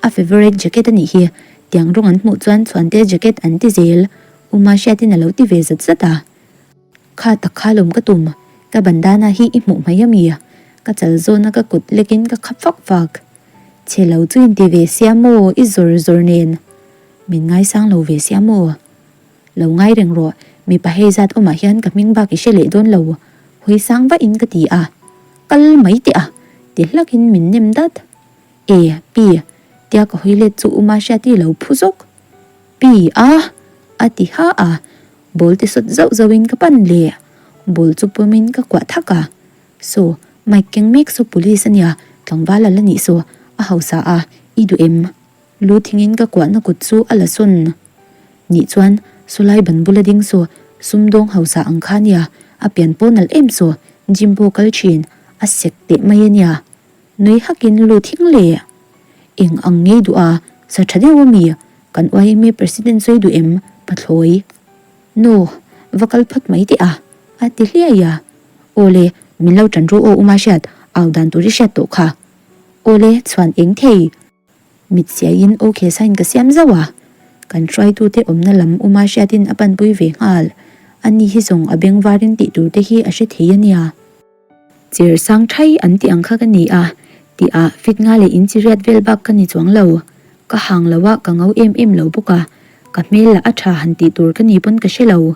A favourite jacket a nih hi, tiang rawng an hmuh chuan Chhuante jacket an ti zel, U Mahriatin a lo ti ve zat zat a. Kha tak kha lawm ka tum, ka bandana hi i hmuh mai a mi? Ka chal zawna ka kut lekin ka khap fak fak. Chhe lo chu inti ve sia maw i zawr zawr nen? Min ngaisang lo ve sia maw? Lo ngai reng rawh, mipa hei zat awmah hian ka hming bak i hre leh dawn lo, hawi sang vahin ka ti a. Kal mai teh a, ti hlakin min nem dat. E, pi, tia ka hawi let chu Uma Hriati lo phu zawk. Pi, a, a ti ha a, ball ti sawt zauh zauhin ka pan leh. Ball chu pawmin ka kuah thak a. Saw, Mike keng mek saw police a nia, tlangval a la nih saw, a hausa a, i duh em? Lu thingin ka kuahna kut chu a la sawn. Nih chuan sawlai ban bula ding saw sumdawng hausa ang kha nia, a pian pawh nalh em saw, gym pawh kal thin, a sek teh mai a nia. Nui hakin lu thing le. Eng ang ngei duh a, sa tha deuh a mi, kan yma president sawi duh em, pathlawi. No, va kal phawt mai teh a, a ti hliai a. Aw le, min lo tan ru aw Uma hriat, au dan tur i hriat tawh kha. Aw le, chhuan eng thei. Mit siaiin okay sign ka siam zauh a, kan hruaitute awmna lam Uma hriatin a panpui ve nghal. Ani hi zawng a beng varin tih tur te hi a hre thei a nia. Chir sang thai an tih ang kha ka ni a, tih ah fit nga leh inchi riat vel bak ka ni chuang lo. Ka hang lo a, ka ngo em em lo bawk a, ka hmel lah a tha han tih tur ka ni pawn ka hre lo.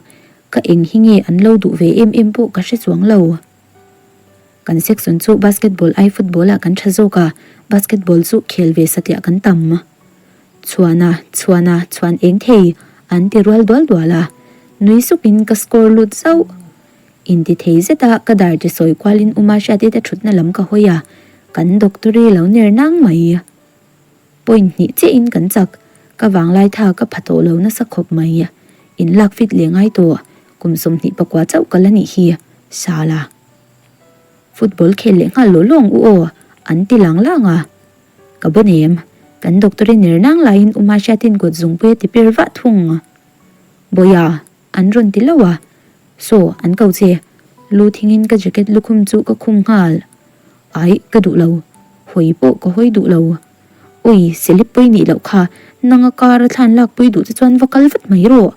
Ka eng hi nge an lo duh ve em em pawh ka hre chuang lo. Kan section chu basketball ai football ah kan tha zawk a, basketball chu khel ve satliah kan tam. Chhuana, chhuana, chhuan eng thei, an ti rual dual dual a. Nui sukin ka score lut zauh. Inti thei zet a, ka dar ti sawi kualin Uma Hriati te thutna lam ka hawi a, kan doctor-i lo ner nang mai. Point hnih chiahin kan chak, ka vanglai tha ka pha tawh lo nasa khawp mai. In lak fit leh ngai tawh, kum 24 chauh ka la nih hi, Sala. Football khel leh nghal lawh lawng u aw, an ti lang lang a. Ka bawn em? Kan doctor-i ner nang laiin U Mahriatin kut zungpui a ti pir vah thung. Bawiha, an rawn ti lo a. Saw, an ko che. Lu thingin ka jacket lukhum chu ka khum nghal. Aih, ka duh lo. Hawi pawh ka hawi duh lo. Ui, silip pui nih loh kha, nanga car a thlan lak pui duh che chuan va kal vat mai rawh.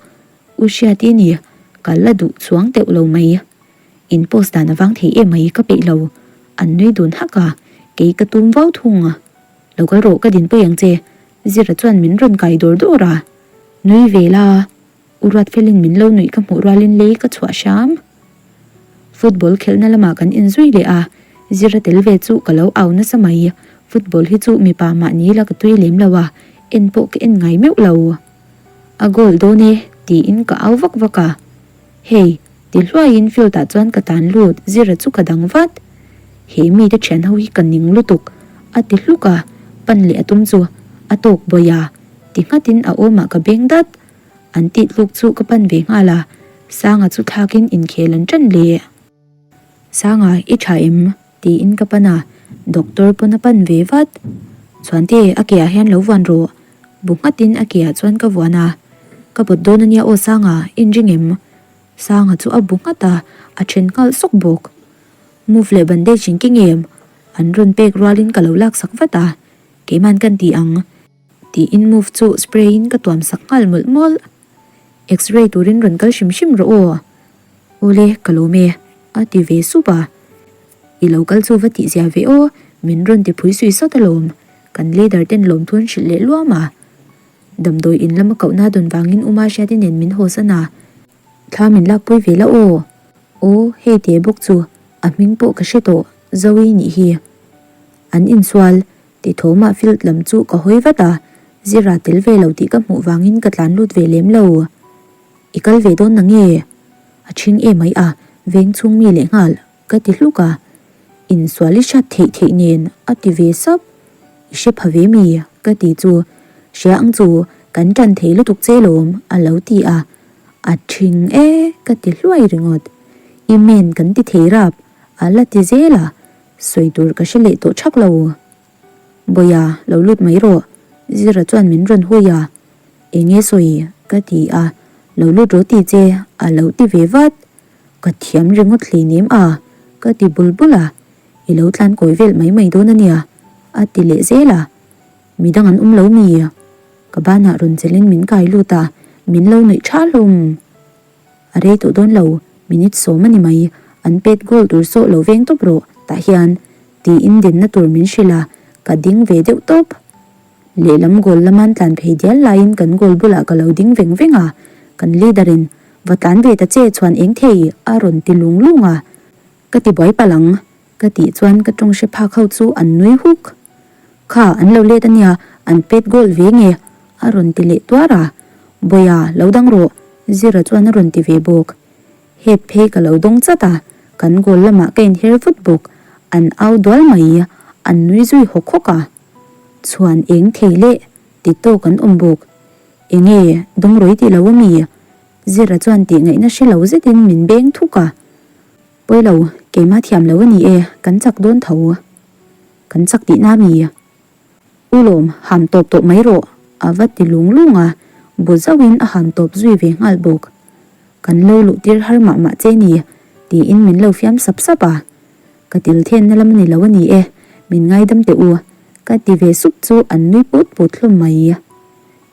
U Hriati ni, ka la duh chuang teuh lo mai. In post dan avang thei em mai ka peih lo. An nui dun hak a, kei ka tum vau thung a. Lo kal rawh ka dinpui ang che, Zira chuan min rawn kai dawr dawr a. Nui ve la, U Ruatfelin min lo nuih ka hmuh rualin lei ka chhuah hram. Football khelhna lamah kan inzui leh a, Zira tel ve chu ka lo au nasa mai. Football hi chu mipa mahni la ka tui lem lo a, en pawh ka en ngai meuh lo. A goal dawn e, tiin ka au vak vak a. Hei, ti hluaiin field ah chuan ka tan lut, Zira chu ka dang vat. He mite thian ho hi ka ning lutuk, a ti hluk a, pan leh a tum chu a tawk bawih a, ti nghatin a awmah ka beng dat. An tih tluk chu ka pan ve nghal a, Sanga chu thlakin inkhel an ṭan leh. Sanga, i ṭha em? tiin ka pan a, doctor pawn a pan ve vat. Chhuante, a ke ah hian lo vuan rawh. Bu nghatin a ke ah chuan ka vuan a, Ka pawt dawn a nia aw Sanga, in ring em? Sanga chu a bu nghat a, a then nghal sawk bawk. Move leh bandage in keng em? An rawn pek rualin ka lo laksak vat a, keiman kan ti ang. Tiin move chu spray in ka tuam sak nghal mawlh mawlh. X-ray turin rawn kal hrim hrim rawh aw. Awle, ka lawm e, a ti ve sup a. I lo kal chu va tih zia ve aw, min rawn ti phui sui sawt alawm. Kan leader ten lawmthu an hrilh leh luam a. Damdawi in lama kohna dawn vangin Uma Hriati nen min hawsan a. Thla min lakpui ve la aw. Aw, hei te bawk chu a hming pawh ka hre tawh, Zoe nih hi. An insual, ti thawmah field lam chu ka hawi vat a, Zira tel ve lo tih ka hmuh vangin ka tlan lut ve lem lo. I kal ve dawn na nge? A ṭhing em mai a, veng chhung mi lehnghal. Ka ti hluk a, insual i hrat theih theih nen a ti ve sap. I hre pha ve mi? Ka ti chu, Hria ang chu, kan ṭan thei lutuk che lawm a lo ti a. A ṭhing e ka ti hluai ringawt. I men kan ti thei rap a la ti zel a, sawi tur ka hre leh tawh ṭhak lo. Bawia, lo lut mai rawh, Zira chuan min rawn hui a. Enge sawi? Ka ti a, Lo lut rawh ti che a lo ti ve vat. Ka thiam ringawt hleinem a, ka ti bul bul a, i lo tlan kawi vel mai mai dawn a nia, a ti leh zel a. Midang an awm lo mi? Ka banah rawn chelin min kai lut a, min lo nuih tha hlawm. A rei tawh dawn lo, minute sawm a ni mai, an pet goal tur sawh lo veng tawp rawh, tah hian, tiin dinna tur min hrilh a, ka ding ve deuh tawp. Lehlam goal lama'n tlan phei dial laiin kan goal bulah ka lo ding veng veng a, kan leader in va tlan ve ta che chuan eng thei a rawn ti lung lung a, ka ti buai palh ang ka tih chuan ka tawng hre phak ho chu an nui huk. Kha an lo let ania an pet goal ve nge a rawn ti leh tuar a, Bawia lo dang rawh Zira chuan a rawn ti ve bawk. Het phei ka lo dawng chat a, kan goal lamah ka inher vut bawk, an au dual mai, an nui zui hawk hawk a. Chhuan eng thei leh ti tawk an awm bawk. Enge dawngrawih tih lo ami? Zira chuan tih ngaihna hre lo zetin min beng thuk a. Pawilo, keimah thiam lo a ni e, kan chak dawn tho. Kan chak tihna ami? U lawm, ham tawp tawh mai rawh, a va ti lung lung a, bu zauhin a ham tawp zui ve nghal bawk. Kan lo luh tir har mah mah che ni, tiin min lo fiam sap sap a. Ka til thenna lam a ni lo a ni e, min ngaidam teh u, ka ti ve sup chu an nui put put hlawm mai.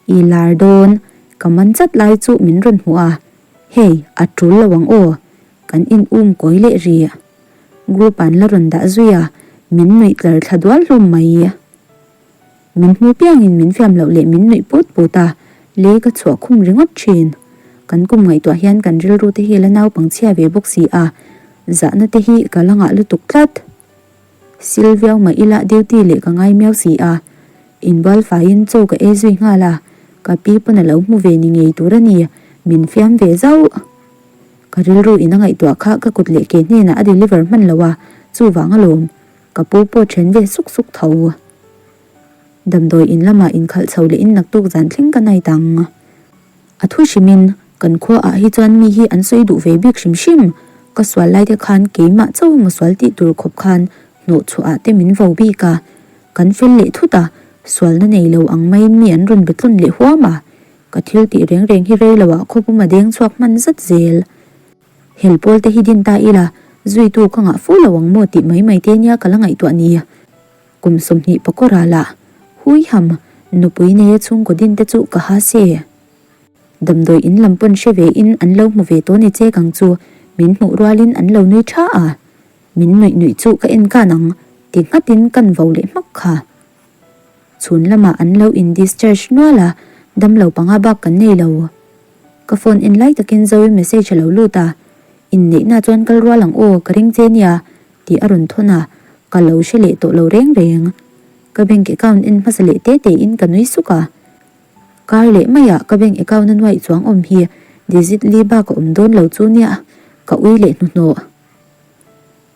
I lar dawn, ka man chat lai chu min rawn hmuh a, hei a tul lo ang aw, kan in um kawi leh ri. Group an la rawn dah zui a, min nuih tlar thla dual hlawm mai. Min hmu piangin min fiam loh leh min nuih put put a, lei ka chhuah khum ringawt thin. Kan kum ngaihtuah hian kan rilru te hi la naupang chhia ve bawk si a, zahna te hi ka la ngah lutuk tlat. Sil viau mah ila duty leh ka ngai miau si a, inbual faiin chaw ka ei zui nghal a, ka pi pawn a lo hmu ve ni ngei tur a ni, min fiam ve zauh. Ka rilru in a ngaihtuah kha ka kut leh ke hnenah a deliver hman lo a, chuvang alawm. Ka pu pawh then ve suk suk tho. Damdawi in lamah inkhalh chho leh in naktuk zan thleng ka night ang. A thu hrimin, kan khua ah hi chuan mi hi an sawi duh ve bik hrim hrim. Ka sual lai te khan keimah chauh emaw sual tih tur khawp khan hnawh chhuah ah te min vo bik a. Kan fel leh thut a, sualna nei lo ang maiin mi an rawn be tlawn leh huam a. Ka thil tih reng reng hi rei lo ah khawpum a deng chhuak hman zat zel. Hel pawl te hi din ta ila, zuitu ka ngah fu lo ang maw tih mai mai te nia ka la ngaihtuah ni. Kum 20 pakawra lah, hui ham, nupui neia chhungkaw din te chu ka ha se. Damdawi in lam pawn hre ve in an lo hmu ve tawh ni che kang chu min hmuh rualin an lo nui tha a. Min nuih nuih chu ka en kan ang ti nghatin kan vo leh hmak kha. Chhun lamah an lo in discharge nual a, damlo panga bak kan nei lo. Ka phone en lai takin Zoe message a lo lut a, Inneihna chuan kal rual ang aw, ka ring che nia, tih a rawn thawn a, ka lo hre leh tawh lo reng reng. Ka bank account en hmasa leh te te in ka nui suk a. Kar leh maiah ka bank account a nuaih chuang awm hi digit li bak a awm dawn lo chu nia, ka ui leh hnuhnawh.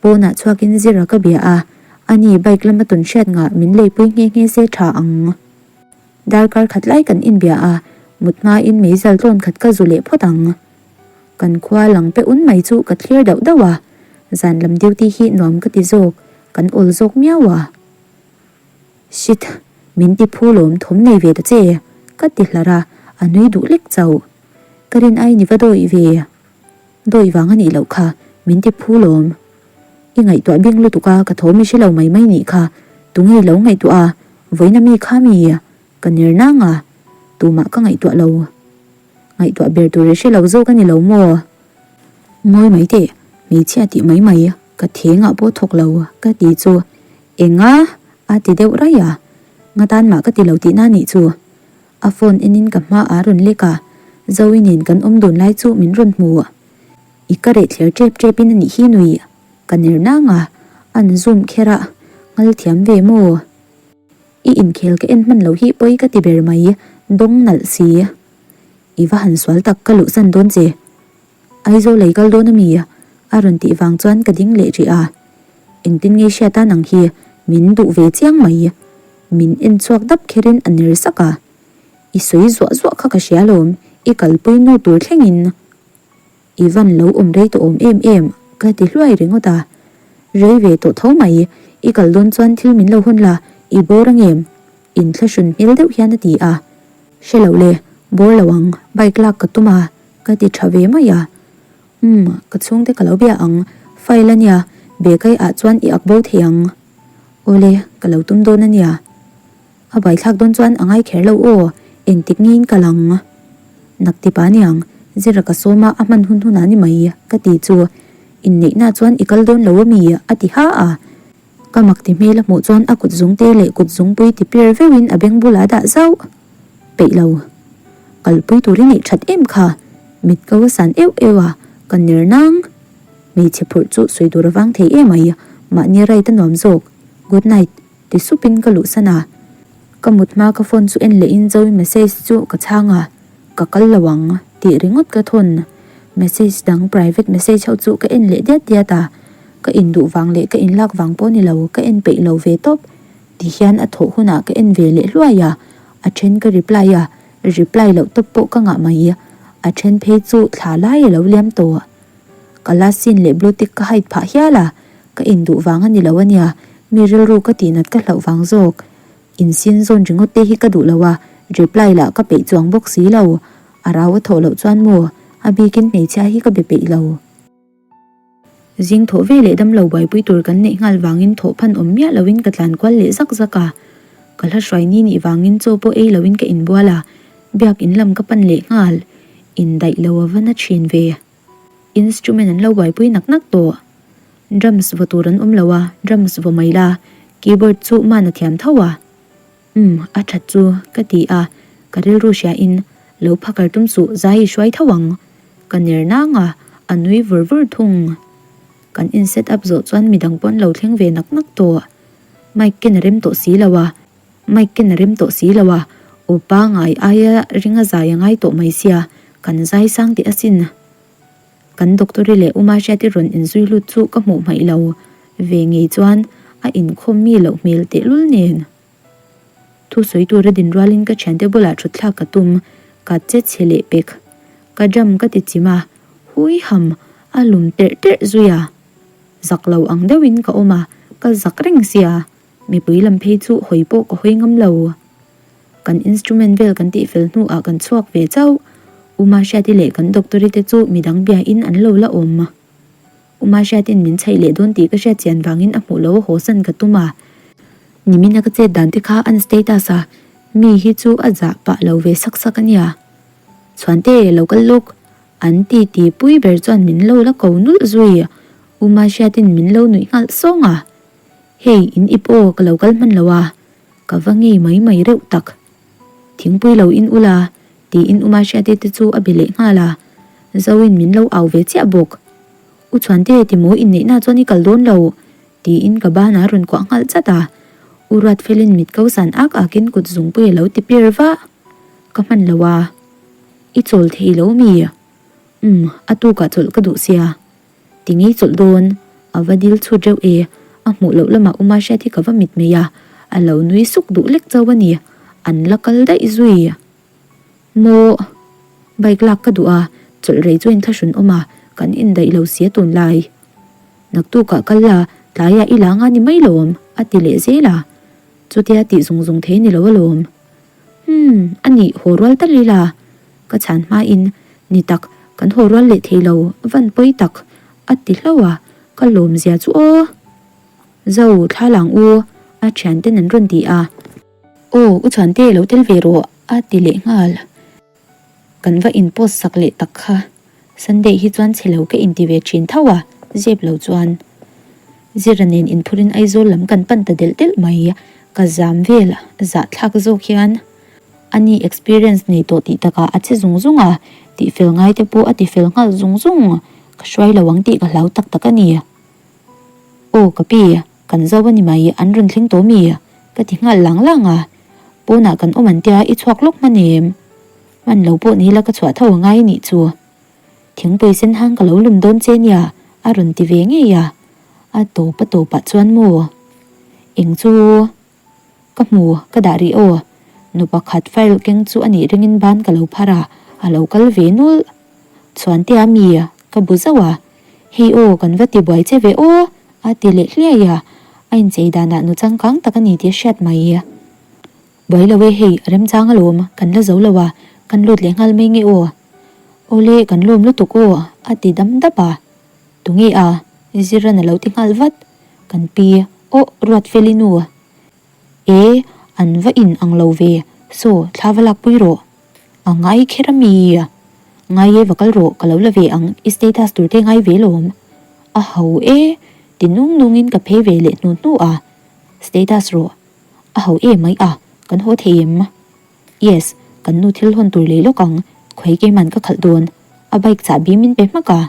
Pawnah chhuakin Zira ka bia a, ani bike lama tawn hriat ngah min leipui nghe nghe se tha ang. Darkar khat lai kan inbia a, mut hmain meizal tlawn khat ka zu leh phawt ang. Kan khua lang pe un mai chu ka thlir dauh dauh a, zan lam duty hi nuam ka ti zawk, kan awl zawk miau a. Shit, min ti phu lawm thawm nei ve ta che, ka ti hlar a, a nui duh lek chauh. Ka rin ai ni va dawih ve. Dawih vang a nih loh kha, min ti phu lawm. I ngaihtuah bing lutuk a, ka tho mi hre lo mai mai nih kha. Tunge i lo ngaihtuah a? Vawiina mi kha mi? Ka ner nang a, tumah ka ngaihtuah lo. Ngaihtuah ber tur i hre lo zawk a ni lo maw? Ngawi mai teh, hmeichhia tih mai mai, ka thengah pawh thawk lo ka ti chu enga a ti deuh raih a, nga tan mah ka ti lo tihna nih chu. A phone enin ka hma a rawn lek a, Zoe nen kan awm dun lai chu min rawn hmu. I ka reh thler tep tep in a nih hi nui ka ner nang a, an zoom kher a, ngal thiam ve maw? I inkhel ka en hman lo hi pawi ka ti ber mai, dawng nalh si. I va han sual tak ka luhsan dawn che. Aizawl ei kal dawn a mi? A rawn tih vang chuan ka ding leh rih a. Engtin nge hriat a nang hi min duh ve chiang mai. Min en chhuak dap kherin a ner sak a. I sawi zuah zuah kha ka hria lawm, i kalpui nu tur thlengin. I van lo awm rei tawh awm em em ka ti hluai ringawt a. Rei ve tawh tho mai, i kal dawn chuan thil min lo hawn la, i bawr angem? Inthlahrun hmel deuh hian a ti a. Hre lo le, bawr lo ang, bike lak ka tum a, ka ti tha ve mai a. Umm, ka chhungte ka lo bia ang, file a nia, bekai ah chuan i ak bo thei ang. Awle, ka lo tum dawn a nia. A baithlak dawn chuan a ngai kher lo aw, engtik ngeiin ka lang. Nakti pa niang, Zira ka sawm a, a hman hun hunah ni mai, ka ti chu. Inneihna chuan i kal dawn lo ami? a ti ha a. Ka mak ti hmel a hmuh chuan a kut zungte leh kut zungpui ti pir veuhin a beng bulah a dah zauh. Peih lo. Kalpui tur i neih that em kha? Mit ko a san euh euh a, ka ner nang. Hmeichhe phurh chu sawi tur a vang thei em ai, mahni right a nuam zawk. Good night. Ti supin ka luhsan a. Ka mut hma ka phone chu en lehin Zoe message chu ka chhang a, ka kal lo ang tih ringawt ka thawn. Message dang private message ho chu ka en leh diat diat a, ka induh vang leh ka inlak vang pawh ni lo ka en peih lo ve tawp. Ti hian a thawh hunah ka en ve leh hluai a, a then ka reply a, reply loh tawp pawh ka ngah mai. A then phei chu thla lai a lo liam tawh. Ka last seen leh blue tick ka hide phah hial a, ka induh vang a ni lo a nia, mi rilru ka tihnat ka hlauh vang zawk. Insin zawn ringawt te hi ka duh lo a, reply lah ka peih chuang bawk si lo. A rau a thawh loh chuan maw, a bikin hmeichhia hi ka be peih lo. Zing thawh ve leh damlo buaipui tur kan neih nghal vangin thawh phan awm miah loin ka tlan kual leh zak zak a. Ka hla hruai ni nih vangin chaw pawh ei loin ka inbual a, biak in lam ka pan leh nghal. Indaih lo a va na thin ve. Instrument an lo buaipui nak nak tawh. Drums vaw tur an awm lo a, drums vaw mai la, keyboard chu man a thiam tho a. Umm, a that chu, ka ti a, ka rilru hria in, lo phakar tum suh, zai i hruai tho ang. Ka ner nang a, a nui vur vur thung. Kan in set up zawh chuan midang pawh an lo thleng ve nak nak tawh. Mic ken a rem tawh si lo a, mic ken a rem tawh si lo a, aw pangai aia ringa zai a ngai tawh mai sia, kan zai sang teh asin. Kan doctor-i leh Uma Hriati rawn inzui lut chu ka hmuh hmaih lo ve ngei chuan a inkhawm mi loh hmel tehlul nen. Thusawi tura din rualin ka thiante bulah thut thlak ka tum, ka che chhe leh pek. Ka jam ka ti chim a, hui ham a lum terh terh zui a. Zak lo ang deuhin ka awm a, ka zak reng sia, mipui lam phei chu hawi pawh ka hawi ngam lo. Kan instrument vel kan tihfel hnuah kan chhuak ve chauh. U Mahriati leh kan doctor-i te chu midang biain an lo la awm. U Mahriatin min chhaih leh dawn tih ka hriat chian vangin a hmuh lo a hawsan ka tum a. Nimina ka chet dan te kha an status a, mi hi chu a zah pah lo ve sak sak a nia. Chhuante, lo kal lawk. An ti ti pui ber chuan min lo la ko nulh zui. U Mahriatin min lo nuih nghalh sawng a. Hei, in ip aw, ka lo kal hman lo a. Ka va ngei mai mai reuh tak. Thingpui lo in ula, tiin U Mahriati te chu a be leh nghal a. Zoin min lo au ve chiah bawk. U Chhuante, timaw inneihna chuan i kal dawn lo, tiin ka banah a rawn kuah nghal chat a. U Ruatfelin mit ko san ak akin kut zungpui a lo ti pir va. Ka hman lo a. I chawl thei lo mi? Umm, a tukah chawlh ka duh sia. Ti ngei chawlh dawn, a va dil chhut reuh e, a hmuh loh lamah Uma hriat hi ka va mit mai a, a lo nui suk duh lek chauh a ni, an la kal daih zui. Maw? Bike lak ka duh a, chawlh rei chu inthlahrun awm a, kan indaih lo sia tunlai. Naktukah kal la, tlaiah i la nga ni mai lawm, a ti leh zel a. Chutia tih zung zung thei ni lo alawm. Umm, a nih haw rual tal ila. Ka chhan hmain, Ni tak, kan haw rual leh thei lo, van pawi tak, a ti hlauh a. Ka lawm zia chu aw. Zo, thla lang u, a thianten an rawn ti a. Aw, u Chhuante lo tel ve rawh, a ti leh nghal. Kan va in post sak leh tak kha. Sunday hi chuan chhe lo ka inti ve thin tho a, zep lo chuan. Zira nen inphurin Aizawl lam kan pan ta delh delh mai. Ka zam vel zahthlak zawk hian ani experience nei tawh tih takah a che zung zung a, tihfel ngai te pawh a tifel nghal zung zung. Ka hruai lo ang tih ka hlau tak tak a ni. Aw ka pi, kan zo a ni mai, an rawn thleng tawh mi? Ka ti nghal lang lang a. Pawnah kan awm an tia i chhuak lawk hman em? Hman lo pawh ni la ka chhuah tho a ngai nih chu. Thingpui sen hang ka lo lum dawn che nia a rawn ti ve ngei a. A tawp a tawpah chuan maw? Eng chu? Ka hmu, ka dah rih aw. Nu pakhat file keng chu a nih ringin ban ka lo phar a, a lo kal ve nulh. Chhuantea mi ka bu zauh a. Hei aw, kan va ti buai che ve aw, a ti leh hliai a, a inchei danah nu changkang tak a ni tih a hriat mai. Buai lo e hei, a remchang alawm, kan la zo lo a, kan lut leh nghal mai nge aw. Awle, kan lawm lutuk aw, a ti dam dap a. Tunge a? Ziran a lo ti nghal vat. Kan pi, aw, Ruatfeli nu. E, an va in ang lo ve, saw, thla va lakpui rawh. A ngai kher a mi? Ngai e, va kal rawh, ka lo la ve ang, i status tur te ngai ve lawm. A ho e, ti nung nungin ka phei ve leh hnu hnu a, status rawh. A ho e mai a, kan haw thei em? Yes, kan nu thil hawn tur lei lawk ang, khawi keiman ka khalh dawn, a bike chahbi min pe hmak a.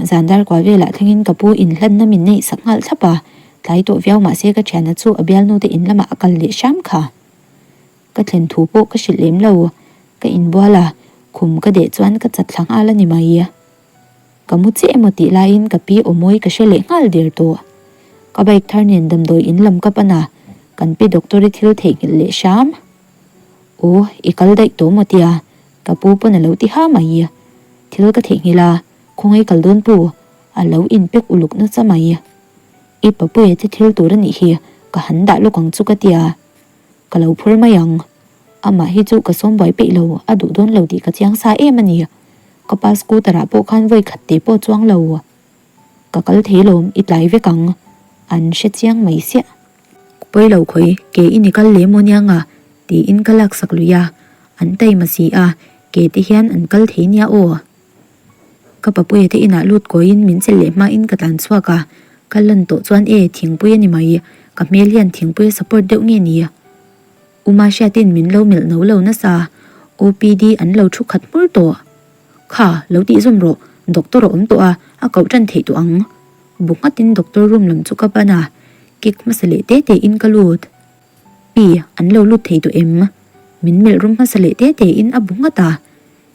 Zan dar kual velah thlengin ka pu inhlanna min neih sak nghal thlap a, tlai tawh viau mahse ka thiana chu a bialnu te in lamah a kal leh hram kha. Ka thlen thu pawh ka hrilh lem lo, ka inbual a, khum ka deh chuan ka chat thla nghal a ni mai. Ka mu chiah emaw tih laiin ka pi aw mawi ka hre leh nghal der tawh. Ka bike thar nen damdawi in lam ka pan a, kan pi doctor i thil theihnghilh leh hram. Aw, i kal daih tawh maw tia, ka pu pawn a lo ti ha mai. Thil ka theihnghilh a, khawngaih kal dawn pu, a lo inpek uluk nasa mai. I papuia te thil tur a nih hi, ka han dah lawk ang chu ka tia. Ka lo phur mai ang. Amah hi chu ka sawm buai peih lo, a duh dawn lo tih ka chiang sa em a ni. Ka pa scooter ah pawh khan vawi khat te pawh chuang lo. Ka kal thei lawm, i tlai vek ang. An hre chiang mai siah. Pawi lo khawi, ke i ni kal leh maw nia nga? tiin ka laksak lui a. An taima si a, ke te hian an kal thei nia aw. Ka papuia te inah lut kawiin min chelh leh hmain ka tlan chhuak a, ka lan tawh chuan e, thingpui a ni mai, ka hmel hian thingpui a support deuh nge ni? U Mahriatin min lo melh no lo nasa, OPD an lo thu khat hmur tawh. Kha, lo tih zawm rawh, doctor a awm tawh a, a koh tan theih tawh ang. Bu nghatin doctor room lam chu ka pan a, kick hmasa leh te te in ka lut. Pi, an lo lut thei tawh em? Min melh rum hmasa leh te te in a bu nghat a.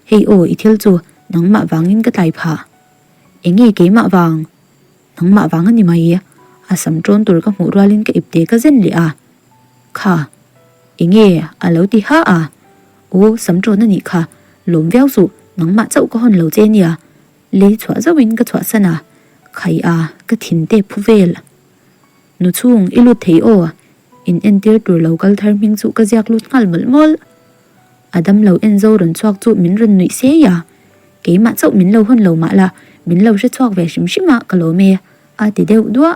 Hei aw, i thil chu nangmah vangin ka tlai phah. Enge keimah vang? Nangmah vang a ni mai. A sam ṭawn tur ka hmuh rualin ka ipte ka zen leh a. Kha. Enge a lo ti ha a. Aw, sam ṭawn a nih kha. Lawm viau suh, nangmah chauh ka hawn lo che nia. Lei chhuah zauhin ka chhuahsan a. Khai a, ka thin te phu vel. Nu chhung, i lut thei aw. In entir tur lo kal thar hming chu ka ziak lut nghal mawlh mawlh. A damlo en zo rawn chhuak chu min rawn nuih sei a, Keimah chauh min lo hawn lo mah la, min lo hre chhuak ve hrim hrim a, ka lawm e, a ti deuh duah.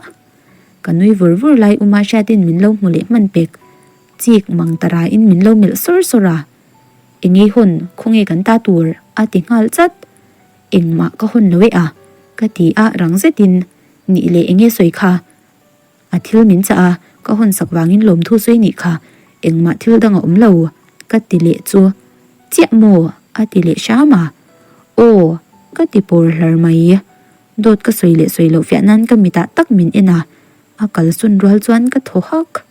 Ka nui vur vur lai Uma hriatin min lo hmu leh hman pek. Chik mang ta rain min lo melh sawr sawr a, Engei hawn, khawnge kan ta tur? a ti nghal chat. Engmah ka hawn lo e a, ka ti a rang zetin, Nih leh enge sawi kha? A thil min chah a, ka hawn sak vangin lawmthu sawi nih kha, engmah thil dang a awm lo, ka ti leh chu. Chiah maw? a ti leh hram a. Aw, ka ti pawr hlar mai. Dawt ka sawi leh sawi loh fiah nan ka mitah tak min en a, a kalsawn rual chuan ka thaw hak.